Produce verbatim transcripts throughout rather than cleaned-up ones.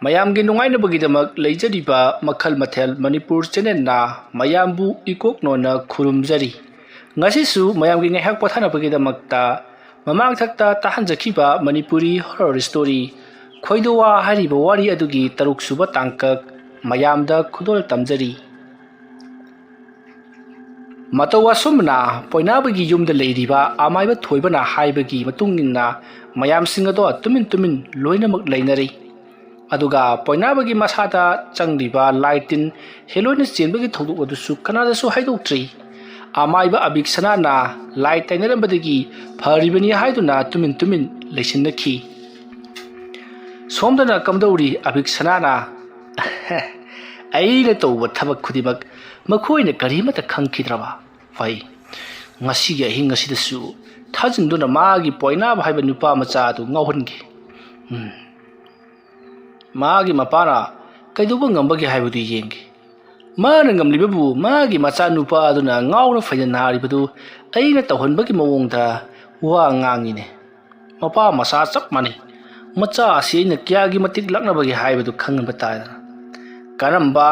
ꯃꯌꯥꯝꯒꯤ ꯅꯨꯡꯉꯥꯏꯅꯕꯒꯤꯗꯃꯛ ꯂꯩꯖꯔꯤꯕ ꯃꯈꯜ ꯃꯊꯦꯜ ꯃꯅꯤꯄꯨꯔ ꯆꯦꯅꯦꯜꯅ ꯃꯌꯥꯝꯕꯨ ꯏꯀꯣꯛꯅꯣꯅ ꯈꯨꯔꯨꯝꯖꯔꯤ꯫ ꯉꯁꯤꯁꯨ ꯃꯌꯥꯝꯒꯤ ꯉꯥꯏꯍꯥꯛ ꯄꯣꯊꯥꯅꯕꯒꯤꯗꯃꯛꯇ ꯃꯃꯥꯡꯊꯛꯇ ꯇꯥꯍꯟꯖꯈꯤꯕ ꯃꯅꯤꯄꯨꯔꯤ ꯍꯣꯔꯔ ꯁ꯭ꯇꯣꯔꯤ ꯈꯣꯏꯗꯣꯋꯥ ꯍꯥꯏꯔꯤꯕ ꯋꯥꯔꯤ ꯑꯗꯨꯒꯤ ꯇꯔꯨꯛ ꯁꯨꯕ ꯇꯥꯡꯀꯛ ꯃꯌꯥꯝꯗ ꯈꯨꯗꯣꯜ ꯇꯝꯖꯔꯤ꯫ ꯃꯇꯧ ꯑꯁꯨꯝꯅ ꯄꯣꯏꯅꯥꯕꯒꯤ ꯌꯨꯝꯗ ꯂꯩꯔꯤꯕ ꯑꯃꯥꯏꯕ ꯊꯣꯏꯕꯅ ꯍꯥꯏꯕꯒꯤ ꯃꯇꯨꯡ ꯏꯟꯅ ꯃꯌꯥꯝꯁꯤꯡ ꯑꯗꯣ ꯇꯨꯃꯤꯟ ꯇꯨꯃꯤꯟ ꯂꯣꯏꯅꯃꯛ ꯂꯩꯅꯔꯤ꯫ ꯑꯗꯨꯒ ꯄꯣꯏꯅꯥꯕꯒꯤ ꯃꯁꯥꯗ ꯆꯪꯂꯤꯕ ꯂꯥꯏ ꯇꯤꯟ ꯍꯦꯂꯣꯏꯅ ꯆꯦꯟꯕꯒꯤ ꯊꯧꯗꯣꯛ ꯑꯗꯨꯁꯨ ꯀꯅꯥꯗꯁꯨ ꯍꯥꯏꯗꯣꯛꯇ꯭ꯔꯤ꯫ ꯑꯃꯥꯏꯕ ꯑꯕꯤꯛꯁꯅꯥꯅ ꯂꯥꯏ ꯇꯥꯏꯅꯔꯝꯕꯗꯒꯤ ꯐꯔꯤꯕꯅꯤ ꯍꯥꯏꯗꯨꯅ ꯇꯨꯃꯤꯟ ꯇꯨꯃꯤꯟ ꯂꯩꯁꯤꯟꯅꯈꯤ꯫ ꯁꯣꯝꯗꯅ ꯀꯝꯗꯧꯔꯤ ꯑꯕꯤꯛꯁꯅꯥꯅ? ꯑꯩꯅ ꯇꯧꯕ ꯊꯕꯛ ꯈꯨꯗꯤꯡꯃꯛ ꯃꯈꯣꯏꯅ ꯀꯔꯤꯃꯠꯇ ꯈꯪꯈꯤꯗ꯭ꯔꯕ? ꯐꯩ, ꯉꯁꯤꯒꯤ ꯑꯍꯤꯡ ꯑꯁꯤꯗꯁꯨ ꯊꯥꯖꯤꯟꯗꯨꯅ ꯃꯥꯒꯤ ꯄꯣꯏꯅꯥꯕ ꯍꯥꯏꯕ ꯅꯨꯄꯥ ꯃꯆꯥ ꯑꯗꯨ ꯉꯥꯎꯍꯟꯒꯦ꯫ ꯎꯝ꯫ ꯃꯥꯒꯤ ꯃꯄꯥꯅ ꯀꯩꯗꯧꯕ ꯉꯝꯕꯒꯦ ꯍꯥꯏꯕꯗꯨ ꯌꯦꯡꯒꯦ꯫ ꯃꯥꯅ ꯉꯝꯂꯤꯕꯕꯨ ꯃꯥꯒꯤ ꯃꯆꯥꯅꯨꯄꯥ ꯑꯗꯨꯅ ꯉꯥꯎꯅ ꯐꯩꯅ ꯅꯥꯔꯤꯕꯗꯨ ꯑꯩꯅ ꯇꯧꯍꯟꯕꯒꯤ ꯃꯑꯣꯡꯗ ꯋꯥ ꯉꯥꯡꯉꯤꯅꯦ꯫ ꯃꯄꯥ ꯃꯆꯥ ꯆꯞ ꯃꯥꯟꯅꯩ꯫ ꯃꯆꯥ ꯑꯁꯤ ꯑꯩꯅ ꯀꯌꯥꯒꯤ ꯃꯇꯤꯛ ꯂꯛꯅꯕꯒꯦ ꯍꯥꯏꯕꯗꯨ ꯈꯪꯍꯟꯕ ꯇꯥꯔꯦꯗꯅ꯫ ꯀꯔꯝꯕ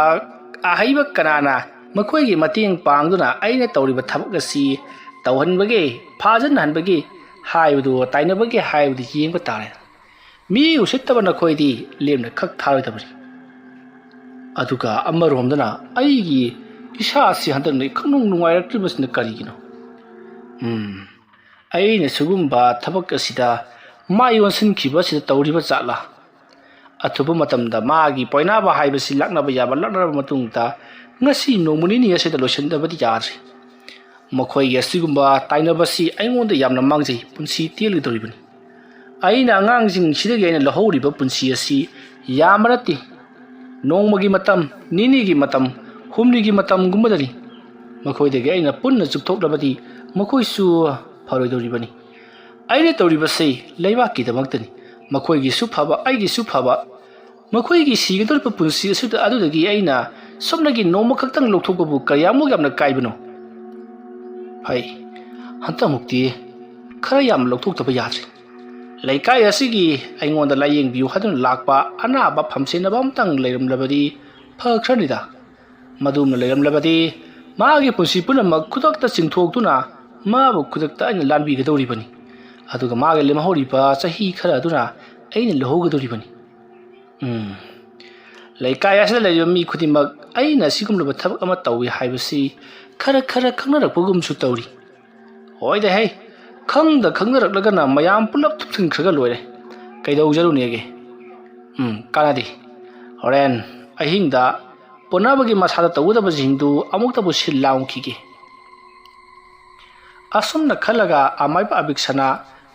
ꯑꯍꯩꯕ ꯀꯅꯥꯅ ꯃꯈꯣꯏꯒꯤ ꯃꯇꯦꯡ ꯄꯥꯡꯗꯨꯅ ꯑꯩꯅ ꯇꯧꯔꯤꯕ ꯊꯕꯛ ꯑꯁꯤ ꯇꯧꯍꯟꯕꯒꯦ, ꯐꯥꯖꯟꯍꯟꯕꯒꯦ ꯍꯥꯏꯕꯗꯨ, ꯇꯥꯏꯅꯕꯒꯦ ꯍꯥꯏꯕꯗꯨ ꯌꯦꯡꯕ ꯇꯥꯔꯦ꯫ ꯃꯤ ꯎꯁꯤꯠꯇꯕ ꯅꯈꯣꯏꯗꯤ ꯂꯦꯝꯅ ꯈꯛ ꯊꯥꯔꯣꯏꯗꯕꯅꯤ꯫ ꯑꯗꯨꯒ ꯑꯃꯔꯣꯝꯗꯅ ꯑꯩꯒꯤ ꯏꯁꯥ ꯑꯁꯤ ꯍꯟꯗꯛ ꯈꯪꯅꯨꯡ ꯅꯨꯡꯉꯥꯏꯔꯛꯇ꯭ꯔꯤꯕꯁꯤꯅ ꯀꯔꯤꯒꯤꯅꯣ? ꯎꯝ, ꯑꯩꯅ ꯁꯤꯒꯨꯝꯕ ꯊꯕꯛ ꯑꯁꯤꯗ ꯃꯥꯏ ꯑꯣꯟꯁꯤꯟꯈꯤꯕ ꯑꯁꯤꯗ ꯇꯧꯔꯤꯕ ꯖꯥꯠꯂꯥ? ꯑꯊꯨꯕ ꯃꯇꯝꯗ ꯃꯥꯒꯤ ꯄꯣꯏꯅꯥꯕ ꯍꯥꯏꯕꯁꯤ ꯂꯥꯛꯅꯕ ꯌꯥꯕ ꯂꯥꯛꯅꯔꯕ ꯃꯇꯨꯡꯗ ꯉꯁꯤ ꯅꯣꯡꯃ ꯅꯤꯅꯤ ꯑꯁꯤꯗ ꯂꯣꯏꯁꯤꯟꯗꯕꯗꯤ ꯌꯥꯗ꯭ꯔꯦ꯫ ꯃꯈꯣꯏꯒꯤ ꯑꯁꯤꯒꯨꯝꯕ ꯇꯥꯏꯅꯕꯁꯤ ꯑꯩꯉꯣꯟꯗ ꯌꯥꯝꯅ ꯃꯥꯡꯖꯩ, ꯄꯨꯟꯁꯤ ꯇꯦꯜꯒꯗꯧꯔꯤꯕꯅꯤ꯫ ꯑꯩꯅ ꯑꯉꯥꯡꯁꯤꯡꯁꯤꯗꯒꯤ ꯑꯩꯅ ꯂꯧꯍꯧꯔꯤꯕ ꯄꯨꯟꯁꯤ ꯑꯁꯤ ꯌꯥꯝꯕ ꯅꯠꯇꯦ꯫ ꯅꯣꯡꯃꯒꯤ ꯃꯇꯝ, ꯅꯤꯅꯤꯒꯤ ꯃꯇꯝ, ꯍꯨꯝꯅꯤꯒꯤ ꯃꯇꯝꯒꯨꯝꯕꯗꯅꯤ꯫ ꯃꯈꯣꯏꯗꯒꯤ ꯑꯩꯅ ꯄꯨꯟꯅ ꯆꯨꯞꯊꯣꯛꯂꯕꯗꯤ ꯃꯈꯣꯏꯁꯨ ꯐꯔꯣꯏꯗꯧꯔꯤꯕꯅꯤ꯫ ꯑꯩꯅ ꯇꯧꯔꯤꯕꯁꯤ ꯂꯩꯕꯥꯛꯀꯤꯗꯃꯛꯇꯅꯤ꯫ ꯃꯈꯣꯏꯒꯤꯁꯨ ꯐꯕ, ꯑꯩꯒꯤꯁꯨ ꯐꯕ꯫ ꯃꯈꯣꯏꯒꯤ ꯁꯤꯒꯗꯧꯔꯤꯕ ꯄꯨꯟꯁꯤ ꯑꯁꯤꯗ ꯑꯗꯨꯗꯒꯤ ꯑꯩꯅ ꯁꯨꯞꯅꯒꯤ ꯅꯣꯡꯃ ꯈꯛꯇꯪ ꯂꯧꯊꯣꯛꯄꯕꯨ ꯀꯌꯥꯃꯨꯛ ꯌꯥꯝꯅ ꯀꯥꯏꯕꯅꯣ? ꯐꯩ, ꯍꯟꯗꯛꯃꯨꯛꯇꯤ ꯈꯔ ꯌꯥꯝꯅ ꯂꯧꯊꯣꯛꯇꯕ ꯌꯥꯗ꯭ꯔꯦ꯫ ꯂꯩꯀꯥꯏ ꯑꯁꯤꯒꯤ ꯑꯩꯉꯣꯟꯗ ꯂꯥꯌꯦꯡꯕꯤꯌꯨ ꯍꯥꯏꯗꯨꯅ ꯂꯥꯛꯄ ꯑꯅꯥꯕ ꯐꯝꯁꯦꯟꯅꯕ ꯑꯃꯇꯪ ꯂꯩꯔꯝꯂꯕꯗꯤ ꯐꯈ꯭ꯔꯅꯤꯗ꯫ ꯃꯗꯨꯝꯅ ꯂꯩꯔꯝꯂꯕꯗꯤ ꯃꯥꯒꯤ ꯄꯨꯟꯁꯤ ꯄꯨꯝꯅꯃꯛ ꯈꯨꯗꯛꯇ ꯆꯤꯡꯊꯣꯛꯇꯨꯅ ꯃꯥꯕꯨ ꯈꯨꯗꯛꯇ ꯑꯩꯅ ꯂꯥꯟꯕꯤꯒꯗꯧꯔꯤꯕꯅꯤ꯫ ꯑꯗꯨꯒ ꯃꯥꯒꯤ ꯂꯦꯝꯍꯧꯔꯤꯕ ꯆꯍꯤ ꯈꯔ ꯑꯗꯨꯅ ꯑꯩꯅ ꯂꯧꯍꯧꯒꯗꯧꯔꯤꯕꯅꯤ꯫ ꯎꯝ꯫ ꯂꯩꯀꯥꯏ ꯑꯁꯤꯗ ꯂꯩꯔꯤꯕ ꯃꯤ ꯈꯨꯗꯤꯡꯃꯛ ꯑꯩꯅ ꯑꯁꯤꯒꯨꯝꯂꯕ ꯊꯕꯛ ꯑꯃ ꯇꯧꯏ ꯍꯥꯏꯕꯁꯤ ꯈꯔ ꯈꯔ ꯈꯪꯅꯔꯛꯄꯒꯨꯝꯁꯨ ꯇꯧꯔꯤ꯫ ꯍꯣꯏꯗ ꯍꯦ, ꯈꯪꯗ ꯈꯪꯅꯔꯛꯂꯒꯅ ꯃꯌꯥꯝ ꯄꯨꯂꯞ ꯊꯨꯞꯆꯤꯟꯈ꯭ꯔꯒ ꯂꯣꯏꯔꯦ꯫ ꯀꯩꯗꯧꯖꯔꯨꯅꯦꯒꯦ? ꯎꯝ, ꯀꯥꯟꯅꯗꯦ꯫ ꯍꯣꯔꯦꯟ ꯑꯍꯤꯡꯗ ꯄꯣꯟꯅꯕꯒꯤ ꯃꯁꯥꯗ ꯇꯧꯒꯗꯕꯁꯤꯡꯗꯨ ꯑꯃꯨꯛꯇꯕꯨ ꯁꯤꯜ ꯂꯥꯡꯈꯤꯒꯦ꯫ ꯑꯁꯨꯝꯅ ꯈꯜꯂꯒ ꯑꯃꯥꯏꯕ ꯑꯕꯤꯛꯁꯅ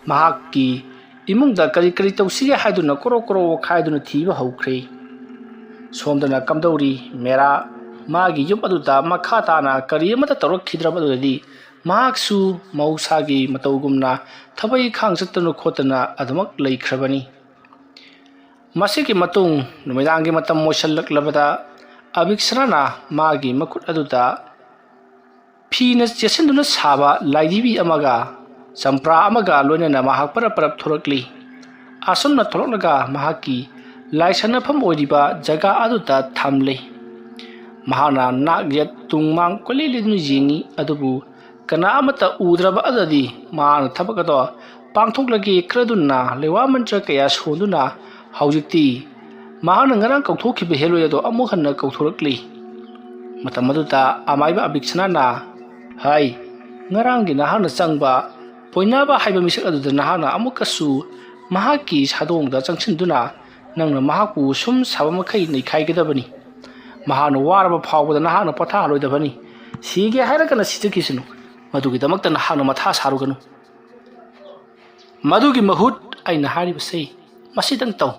ꯃꯍꯥꯛꯀꯤ ꯏꯃꯨꯡꯗ ꯀꯔꯤ ꯀꯔꯤ ꯇꯧꯁꯤꯒꯦ ꯍꯥꯏꯗꯨꯅ ꯀꯣꯔꯣ ꯀꯣꯔꯣ ꯋꯥꯈꯥꯏꯗꯨꯅ ꯊꯤꯕ ꯍꯧꯈ꯭ꯔꯦ꯫ ꯁꯣꯝꯗꯅ ꯀꯝꯗꯧꯔꯤ ꯃꯦꯔꯥ ꯃꯥꯒꯤ ꯌꯨꯝ ꯑꯗꯨꯗ ꯃꯈꯥ ꯇꯥꯅ ꯀꯔꯤ ꯑꯃꯠꯇ ꯇꯧꯔꯛꯈꯤꯗ꯭ꯔꯕ ꯑꯗꯨꯗꯗꯤ ꯃꯍꯥꯛꯁꯨ ꯃꯍꯧꯁꯥꯒꯤ ꯃꯇꯧꯒꯨꯝꯅ ꯊꯕꯛ ꯏꯪꯈꯥꯡ ꯆꯠꯇꯅ ꯈꯣꯠꯇꯅ ꯑꯗꯨꯃꯛ ꯂꯩꯈ꯭ꯔꯕꯅꯤ꯫ ꯃꯁꯤꯒꯤ ꯃꯇꯨꯡ ꯅꯨꯃꯤꯗꯥꯡꯒꯤ ꯃꯇꯝ ꯑꯣꯏꯁꯜꯂꯛꯂꯕꯗ ꯑꯕꯤꯛꯁꯅꯥꯅ ꯃꯥꯒꯤ ꯃꯈꯨꯠ ꯑꯗꯨꯗ ꯐꯤꯅ ꯆꯦꯠꯁꯤꯟꯗꯨꯅ ꯁꯥꯕ ꯂꯥꯏꯙꯤꯕꯤ ꯑꯃꯒ ꯆꯝꯄ꯭ꯔꯥ ꯑꯃꯒ ꯂꯣꯏꯅꯅ ꯃꯍꯥꯛ ꯄꯔꯞ ꯄꯔꯞ ꯊꯣꯔꯛꯂꯤ꯫ ꯑꯁꯨꯝꯅ ꯊꯣꯛꯂꯛꯂꯒ ꯃꯍꯥꯛꯀꯤ ꯂꯥꯏꯁꯪꯅꯐꯝ ꯑꯣꯏꯔꯤꯕ ꯖꯒꯥ ꯑꯗꯨꯗ ꯊꯝꯂꯤ꯫ ꯃꯍꯥꯛꯅ ꯅꯥꯛ ꯌꯦꯠ ꯇꯨꯡ ꯃꯥꯡ ꯀꯣꯏꯂꯦꯟ ꯂꯦꯟꯗꯨꯅ ꯌꯦꯡꯉꯤ, ꯑꯗꯨꯕꯨ ꯀꯅꯥ ꯑꯃꯠꯇ ꯎꯗ꯭ꯔꯕ ꯑꯗꯨꯗꯤ ꯃꯍꯥꯛꯅ ꯊꯕꯛ ꯑꯗꯣ ꯄꯥꯡꯊꯣꯛꯂꯒꯦ ꯈꯔꯗꯨꯅ ꯂꯩꯋꯥ ꯃꯟꯇ꯭ꯔ ꯀꯌꯥ ꯁꯣꯟꯗꯨꯅ ꯍꯧꯖꯤꯛꯇꯤ ꯃꯍꯥꯛꯅ ꯉꯔꯥꯡ ꯀꯧꯊꯣꯛꯈꯤꯕ ꯍꯦꯂꯣꯏ ꯑꯗꯣ ꯑꯃꯨꯛ ꯍꯟꯅ ꯀꯧꯊꯣꯔꯛꯂꯤ꯫ ꯃꯇꯝ ꯑꯗꯨꯗ ꯑꯃꯥꯏꯕ ꯑꯕꯤꯛꯁꯅꯥꯅ, "ꯍꯥꯏ, ꯉꯔꯥꯡꯒꯤ ꯅꯍꯥꯛꯅ ꯆꯪꯕ ꯄꯣꯏꯅꯥꯕ ꯍꯥꯏꯕ ꯃꯤꯁꯛ ꯑꯗꯨꯗ ꯅꯍꯥꯛꯅ ꯑꯃꯨꯛꯀꯁꯨ ꯃꯍꯥꯛꯀꯤ ꯁꯥꯗꯣꯡꯗ ꯆꯪꯁꯤꯟꯗꯨꯅ ꯅꯪꯅ ꯃꯍꯥꯛꯄꯨ ꯁꯨꯝ ꯁꯥꯕ ꯃꯈꯩ ꯅꯩꯈꯥꯏꯒꯗꯕꯅꯤ꯫ ꯃꯍꯥꯛꯅ ꯋꯥꯔꯕ ꯐꯥꯎꯕꯗ ꯅꯍꯥꯛꯅ ꯄꯣꯊꯥꯍꯜꯂꯣꯏꯗꯕꯅꯤ꯫ ꯁꯤꯒꯦ ꯍꯥꯏꯔꯒꯅ ꯁꯤꯖꯈꯤꯁꯅꯨ꯫ ꯃꯗꯨꯒꯤꯗꯃꯛꯇ ꯅꯍꯥꯛꯅ ꯃꯊꯥ ꯁꯥꯔꯨꯒꯅꯨ꯫ ꯃꯗꯨꯒꯤ ꯃꯍꯨꯠ ꯑꯩꯅ ꯍꯥꯏꯔꯤꯕꯁꯤ ꯃꯁꯤꯗꯪ ꯇꯧ꯫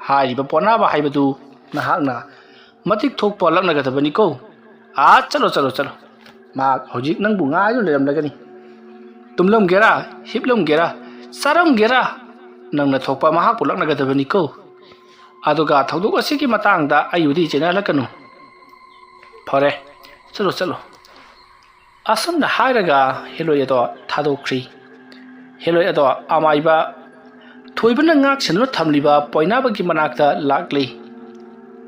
ꯍꯥꯏꯔꯤꯕ ꯄꯣꯅꯥꯕ ꯍꯥꯏꯕꯗꯨ ꯅꯍꯥꯛꯅ ꯃꯇꯤꯛ ꯊꯣꯛꯄ ꯂꯛꯅꯒꯗꯕꯅꯤꯀꯣ꯫ ꯑꯥ, ꯆꯠꯂꯣ, ꯆꯠꯂꯣ, ꯆꯠꯂꯣ꯫ ꯃꯍꯥꯛ ꯍꯧꯖꯤꯛ ꯅꯪꯕꯨ ꯉꯥꯏꯗꯨꯅ ꯂꯩꯔꯝꯂꯒꯅꯤ꯫ ꯇꯨꯝꯂꯝꯒꯦꯔꯥ, ꯍꯤꯞꯂꯝꯒꯦꯔꯥ, ꯆꯥꯔꯝꯒꯦꯔꯥ, ꯅꯪꯅ ꯊꯣꯛꯄ ꯃꯍꯥꯛꯄꯨ ꯂꯛꯅꯒꯗꯕꯅꯤꯀꯣ꯫ ꯑꯗꯨꯒ ꯊꯧꯗꯣꯛ ꯑꯁꯤꯒꯤ ꯃꯇꯥꯡꯗ ꯑꯩꯕꯨꯗꯤ ꯆꯦꯟꯅꯍꯜꯂꯛꯀꯅꯨ꯫ ꯐꯔꯦ, ꯆꯠꯂꯣ, ꯆꯠꯂꯣ꯫ ꯑꯁꯨꯝꯅ ꯍꯥꯏꯔꯒ ꯍꯦꯂꯣꯏ ꯑꯗꯣ ꯊꯥꯗꯣꯛꯈ꯭ꯔꯤ꯫ ꯍꯦꯂꯣꯏ ꯑꯗꯣ ꯑꯃꯥꯏꯕ ꯊꯣꯏꯕꯅ ꯉꯥꯛ ꯁꯦꯟꯗꯨꯅ ꯊꯝꯂꯤꯕ ꯄꯣꯏꯅꯥꯕꯒꯤ ꯃꯅꯥꯛꯇ ꯂꯥꯛꯂꯤ꯫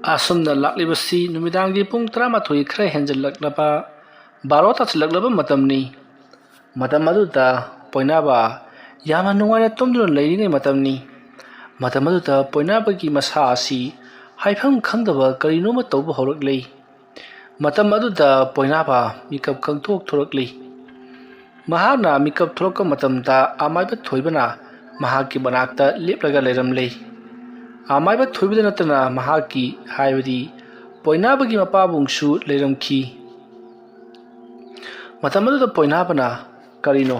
ꯑꯁꯨꯝꯅ ꯂꯥꯛꯂꯤꯕꯁꯤ ꯅꯨꯃꯤꯗꯥꯡꯒꯤ ꯄꯨꯡ ꯇꯔꯥꯃꯥꯊꯣꯏ ꯈꯔ ꯍꯦꯟꯖꯜꯂꯛꯂꯕ, ꯕꯥꯔꯣ ꯇꯥꯁꯤꯜꯂꯛꯂꯕ ꯃꯇꯝꯅꯤ꯫ ꯃꯇꯝ ꯑꯗꯨꯗ ꯄꯣꯏꯅꯥꯕ ꯌꯥꯝꯅ ꯅꯨꯡꯉꯥꯏꯅ ꯇꯨꯝꯗꯨꯅ ꯂꯩꯔꯤꯉꯩ ꯃꯇꯝꯅꯤ꯫ ꯃꯇꯝ ꯑꯗꯨꯗ ꯄꯣꯏꯅꯥꯕꯒꯤ ꯃꯁꯥ ꯑꯁꯤ ꯍꯥꯏꯐꯝ ꯈꯪꯗꯕ ꯀꯔꯤꯅꯣꯃ ꯇꯧꯕ ꯍꯧꯔꯛꯂꯤ꯫ ꯃꯇꯝ ꯑꯗꯨꯗ ꯄꯣꯏꯅꯥꯕ ꯃꯤꯀꯞ ꯈꯪꯊꯣꯛ ꯊꯣꯔꯛꯂꯤ꯫ ꯃꯍꯥꯛꯅ ꯃꯤꯀꯞ ꯊꯣꯛꯂꯛꯄ ꯃꯇꯝꯗ ꯑꯃꯥꯏꯕ ꯊꯣꯏꯕꯅ ꯃꯍꯥꯛꯀꯤ ꯃꯅꯥꯛꯇ ꯂꯦꯞꯂꯒ ꯂꯩꯔꯝꯂꯦ꯫ ꯑꯃꯥꯏꯕ ꯊꯣꯏꯕꯗ ꯅꯠꯇꯅ ꯃꯍꯥꯛꯀꯤ, ꯍꯥꯏꯕꯗꯤ ꯄꯣꯏꯅꯥꯕꯒꯤ ꯃꯄꯥꯕꯨꯡꯁꯨ ꯂꯩꯔꯝꯈꯤ꯫ ꯃꯇꯝ ꯑꯗꯨꯗ ꯄꯣꯏꯅꯥꯕꯅ, "ꯀꯔꯤꯅꯣ?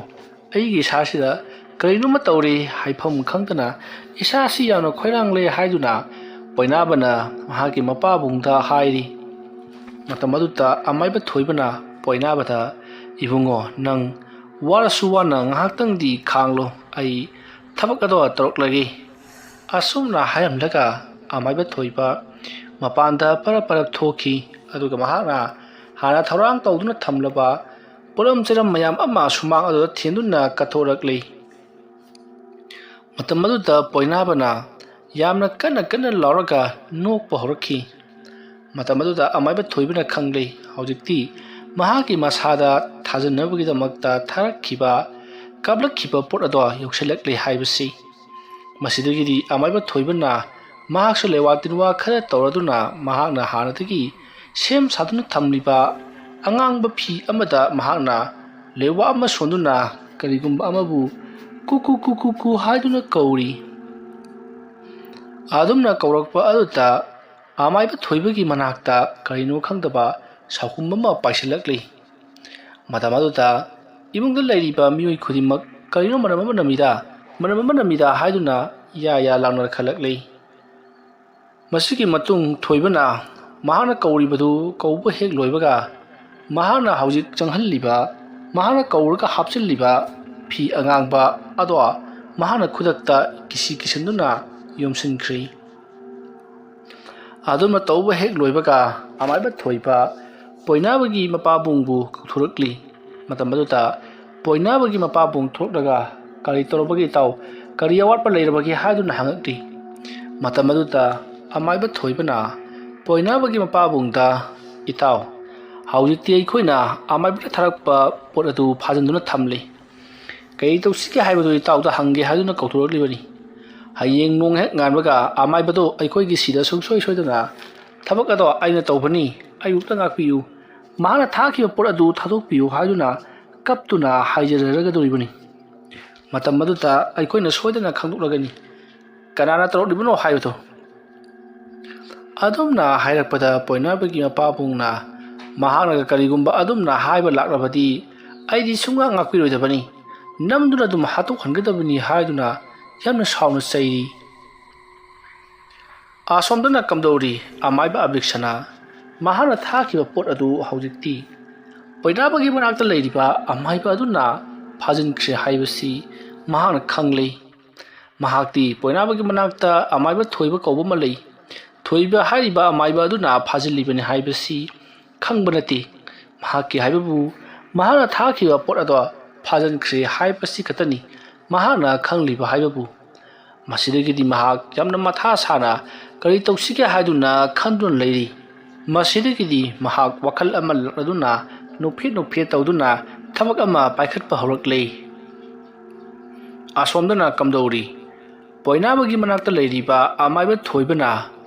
ꯑꯩꯒꯤ ꯏꯁꯥꯁꯤꯗ ꯀꯔꯤꯅꯣꯃ ꯇꯧꯔꯦ ꯍꯥꯏꯐꯝ ꯈꯪꯗꯅ ꯏꯁꯥꯁꯤ ꯌꯥꯝꯅ ꯈꯣꯏꯔꯥꯡꯂꯦ" ꯍꯥꯏꯗꯨꯅ ꯄꯣꯏꯅꯥꯕꯅ ꯃꯍꯥꯛꯀꯤ ꯃꯄꯥꯕꯨꯡꯗ ꯍꯥꯏꯔꯤ꯫ ꯃꯇꯝ ꯑꯗꯨꯗ ꯑꯃꯥꯏꯕ ꯊꯣꯏꯕꯅ ꯄꯣꯏꯅꯥꯕꯗ, "ꯏꯕꯨꯡꯉꯣ, ꯅꯪ ꯋꯥꯔꯁꯨ ꯋꯥꯅ ꯉꯥꯏꯍꯥꯛꯇꯪꯗꯤ ꯈꯥꯡꯂꯣ, ꯑꯩ ꯊꯕꯛ ꯑꯗꯣ ꯇꯧꯔꯛꯂꯒꯦ"꯫ ꯑꯁꯨꯝꯅ ꯍꯥꯏꯔꯝꯂꯒ ꯑꯃꯥꯏꯕ ꯊꯣꯏꯕ ꯃꯄꯥꯟꯗ ꯄꯔꯞ ꯄꯔꯞ ꯊꯣꯛꯈꯤ꯫ ꯑꯗꯨꯒ ꯃꯍꯥꯛꯅ ꯍꯥꯟꯅ ꯊꯧꯔꯥꯡ ꯇꯧꯗꯨꯅ ꯊꯝꯂꯕ ꯄꯣꯠꯂꯝ ꯆꯩꯔꯝ ꯃꯌꯥꯝ ꯑꯃ ꯁꯨꯃꯥꯡ ꯑꯗꯨꯗ ꯊꯦꯟꯗꯨꯅ ꯀꯠꯊꯣꯔꯛꯂꯤ꯫ ꯃꯇꯝ ꯑꯗꯨꯗ ꯄꯣꯏꯅꯥꯕꯅ ꯌꯥꯝꯅ ꯀꯟꯅ ꯀꯟꯅ ꯂꯥꯎꯔꯒ ꯅꯣꯛꯄ ꯍꯧꯔꯛꯈꯤ꯫ ꯃꯇꯝ ꯑꯗꯨꯗ ꯑꯃꯥꯏꯕ ꯊꯣꯏꯕꯅ ꯈꯪꯂꯦ, ꯍꯧꯖꯤꯛꯇꯤ ꯃꯍꯥꯛꯀꯤ ꯃꯁꯥꯗ ꯊꯥꯖꯅꯕꯒꯤꯗꯃꯛꯇ ꯊꯥꯔꯛꯈꯤꯕ, ꯀꯥꯞꯂꯛꯈꯤꯕ ꯄꯣꯠ ꯑꯗꯣ ꯌꯧꯁꯤꯜꯂꯛꯂꯦ ꯍꯥꯏꯕꯁꯤ꯫ ꯃꯁꯤꯗꯒꯤꯗꯤ ꯑꯃꯥꯏꯕ ꯊꯣꯏꯕꯅ ꯃꯍꯥꯛꯁꯨ ꯂꯩꯋꯥ ꯇꯤꯟꯋꯥ ꯈꯔ ꯇꯧꯔꯗꯨꯅ ꯃꯍꯥꯛꯅ ꯍꯥꯟꯅꯗꯒꯤ ꯁꯦꯝ ꯁꯥꯗꯨꯅ ꯊꯝꯂꯤꯕ ꯑꯉꯥꯡꯕ ꯐꯤ ꯑꯃꯗ ꯃꯍꯥꯛꯅ ꯂꯩꯋꯥ ꯑꯃ ꯁꯣꯟꯗꯨꯅ ꯀꯔꯤꯒꯨꯝꯕ ꯑꯃꯕꯨ ꯀꯨ ꯀꯨ ꯀꯨ ꯀꯨ ꯀꯨ ꯍꯥꯏꯗꯨꯅ ꯀꯧꯔꯤ꯫ ꯑꯗꯨꯝꯅ ꯀꯧꯔꯛꯄ ꯑꯗꯨꯗ ꯑꯃꯥꯏꯕ ꯊꯣꯏꯕꯒꯤ ꯃꯅꯥꯛꯇ ꯀꯔꯤꯅꯣ ꯈꯪꯗꯕ ꯁꯥꯎꯍꯨꯝ ꯑꯃ ꯄꯥꯏꯁꯤꯜꯂꯛꯂꯤ꯫ ꯃꯇꯝ ꯑꯗꯨꯗ ꯏꯃꯨꯡꯗ ꯂꯩꯔꯤꯕ ꯃꯤꯑꯣꯏ ꯈꯨꯗꯤꯡꯃꯛ ꯀꯔꯤꯅꯣ ꯃꯅꯝ ꯑꯃ ꯅꯝꯃꯤꯗ, ꯃꯅꯝ ꯑꯃ ꯅꯝꯃꯤꯗ ꯍꯥꯏꯗꯨꯅ ꯌꯥ ꯌꯥ ꯂꯥꯎꯅꯔꯛꯈꯠꯂꯛꯂꯤ꯫ ꯃꯁꯤꯒꯤ ꯃꯇꯨꯡ ꯊꯣꯏꯕꯅ ꯃꯍꯥꯛꯅ ꯀꯧꯔꯤꯕꯗꯨ ꯀꯧꯕ ꯍꯦꯛ ꯂꯣꯏꯕꯒ, ꯃꯍꯥꯛꯅ ꯍꯧꯖꯤꯛ ꯆꯪꯍꯜꯂꯤꯕ, ꯃꯍꯥꯛꯅ ꯀꯧꯔꯒ ꯍꯥꯞꯆꯤꯜꯂꯤꯕ ꯐꯤ ꯑꯉꯥꯡꯕ ꯑꯗꯣ ꯃꯍꯥꯛꯅ ꯈꯨꯗꯛꯇ ꯀꯤꯁꯤ ꯀꯤꯁꯤꯟꯗꯨꯅ ꯌꯣꯝꯁꯤꯟꯈ꯭ꯔꯤ꯫ ꯑꯗꯨꯝꯅ ꯇꯧꯕ ꯍꯦꯛ ꯂꯣꯏꯕꯒ ꯑꯃꯥꯏꯕ ꯊꯣꯏꯕ ꯄꯣꯏꯅꯥꯕꯒꯤ ꯃꯄꯥꯕꯨꯡꯕꯨ ꯀꯧꯊꯣꯔꯛꯂꯤ꯫ ꯃꯇꯝ ꯑꯗꯨꯗ ꯄꯣꯏꯅꯥꯕꯒꯤ ꯃꯄꯥꯕꯨꯡ ꯊꯣꯛꯂꯒ, "ꯀꯔꯤ ꯇꯧꯔꯕꯒꯦ ꯏꯇꯥꯎ? ꯀꯔꯤ ꯑꯋꯥꯠꯄ ꯂꯩꯔꯕꯒꯦ ꯍꯥꯏꯗꯨꯅ ꯍꯪꯉꯛꯂꯤ꯫ ꯃꯇꯝ ꯑꯗꯨꯗ ꯑꯃꯥꯏꯕ ꯊꯣꯏꯕꯅ ꯄꯣꯏꯅꯥꯕꯒꯤ ꯃꯄꯥꯕꯨꯡꯗ, "ꯏꯇꯥꯎ, ꯍꯧꯖꯤꯛꯇꯤ ꯑꯩꯈꯣꯏꯅ ꯑꯃꯥꯏꯕꯅ ꯊꯥꯔꯛꯄ ꯄꯣꯠ ꯑꯗꯨ ꯐꯥꯖꯤꯟꯗꯨꯅ ꯊꯝꯂꯤ꯫ ꯀꯔꯤ ꯇꯧꯁꯤꯒꯦ ꯍꯥꯏꯕꯗꯨ ꯏꯇꯥꯎꯗ ꯍꯪꯒꯦ ꯍꯥꯏꯗꯨꯅ ꯀꯧꯊꯣꯔꯛꯂꯤꯕꯅꯤ꯫ ꯍꯌꯦꯡ ꯅꯣꯡ ꯍꯦꯛ ꯉꯥꯟꯕꯒ ꯑꯃꯥꯏꯕꯗꯣ ꯑꯩꯈꯣꯏꯒꯤ ꯁꯤꯗ ꯁꯨꯡꯁꯣꯏ ꯁꯣꯏꯗꯅ ꯊꯕꯛ ꯑꯗꯣ ꯑꯩꯅ ꯇꯧꯕꯅꯤ, ꯑꯌꯨꯛꯇ ꯉꯥꯛꯄꯤꯌꯨ, ꯃꯍꯥꯛꯅ ꯊꯥꯈꯤꯕ ꯄꯣꯠ ꯑꯗꯨ ꯊꯥꯗꯣꯛꯄꯤꯌꯨ" ꯍꯥꯏꯗꯨꯅ ꯀꯞꯇꯨꯅ ꯍꯥꯏꯖꯔꯒꯗꯧꯔꯤꯕꯅꯤ꯫ ꯃꯇꯝ ꯑꯗꯨꯗ ꯑꯩꯈꯣꯏꯅ ꯁꯣꯏꯗꯅ ꯈꯪꯗꯣꯛꯂꯒꯅꯤ ꯀꯅꯥꯅ ꯇꯧꯔꯛꯂꯤꯕꯅꯣ ꯍꯥꯏꯕꯗꯨ꯫ ꯑꯗꯨꯝꯅ ꯍꯥꯏꯔꯛꯄꯗ ꯄꯣꯏꯅꯥꯕꯒꯤ ꯃꯄꯥꯕꯨꯡꯅ ꯃꯍꯥꯛꯅꯒ ꯀꯔꯤꯒꯨꯝꯕ ꯑꯗꯨꯝꯅ ꯍꯥꯏꯕ ꯂꯥꯛꯂꯕꯗꯤ ꯑꯩꯗꯤ ꯁꯨꯡꯉꯥꯛ ꯉꯥꯛꯄꯤꯔꯣꯏꯗꯕꯅꯤ, ꯅꯝꯗꯨꯅ ꯑꯗꯨꯝ ꯍꯥꯠꯇꯣꯛꯍꯟꯒꯗꯕꯅꯤ ꯍꯥꯏꯗꯨꯅ ꯌꯥꯝꯅ ꯁꯥꯎꯅ ꯆꯩꯔꯤ꯫ ꯑꯁꯣꯝꯗꯅ ꯀꯝꯗꯧꯔꯤ? ꯑꯃꯥꯏꯕ ꯑꯕꯤꯛꯁꯅ ꯃꯍꯥꯛꯅ ꯊꯥꯈꯤꯕ ꯄꯣꯠ ꯑꯗꯨ ꯍꯧꯖꯤꯛꯇꯤ ꯄꯣꯏꯅꯥꯕꯒꯤ ꯃꯅꯥꯛꯇ ꯂꯩꯔꯤꯕ ꯑꯃꯥꯏꯕ ꯑꯗꯨꯅ ꯐꯥꯖꯤꯟꯈ꯭ꯔꯦ ꯍꯥꯏꯕꯁꯤ ꯃꯍꯥꯛꯅ ꯈꯪꯂꯦ꯫ ꯃꯍꯥꯛꯇꯤ ꯄꯣꯏꯅꯥꯕꯒꯤ ꯃꯅꯥꯛꯇ ꯑꯃꯥꯏꯕ ꯊꯣꯏꯕ ꯀꯧꯕ ꯑꯃ ꯂꯩ꯫ ꯊꯣꯏꯕ ꯍꯥꯏꯔꯤꯕ ꯑꯃꯥꯏꯕ ꯑꯗꯨꯅ ꯐꯥꯖꯤꯜꯂꯤꯕꯅꯤ ꯍꯥꯏꯕꯁꯤ ꯈꯪꯕ ꯅꯠꯇꯦ꯫ ꯃꯍꯥꯛꯀꯤ ꯍꯥꯏꯕꯕꯨ ꯃꯍꯥꯛꯅ ꯊꯥꯈꯤꯕ ꯄꯣꯠ ꯑꯗꯣ ꯐꯥꯖꯤꯟꯈ꯭ꯔꯦ ꯍꯥꯏꯕꯁꯤ ꯈꯛꯇꯅꯤ ꯃꯍꯥꯛꯅ ꯈꯪꯂꯤꯕ ꯍꯥꯏꯕꯕꯨ꯫ ꯃꯁꯤꯗꯒꯤꯗꯤ ꯃꯍꯥꯛ ꯌꯥꯝꯅ ꯃꯊꯥ ꯁꯥꯅ ꯀꯔꯤ ꯇꯧꯁꯤꯒꯦ ꯍꯥꯏꯗꯨꯅ ꯈꯟꯗꯨꯅ ꯂꯩꯔꯤ꯫ ꯃꯁꯤꯗꯒꯤꯗꯤ ꯃꯍꯥꯛ ꯋꯥꯈꯜ ꯑꯃ ꯂꯥꯛꯂꯗꯨꯅ ꯅꯣꯛꯐꯦꯠ ꯅꯣꯛꯐꯦꯠ ꯇꯧꯗꯨꯅ ꯊꯕꯛ ꯑꯃ ꯄꯥꯏꯈꯠꯄ ꯍꯧꯔꯛꯂꯦ꯫ ꯑꯁꯣꯝꯗꯅ ꯀꯝꯗꯧꯔꯤ? ꯄꯣꯏꯅꯥꯕꯒꯤ ꯃꯅꯥꯛꯇ ꯂꯩꯔꯤꯕ ꯑꯃꯥꯏꯕ ꯊꯣꯏꯕꯅ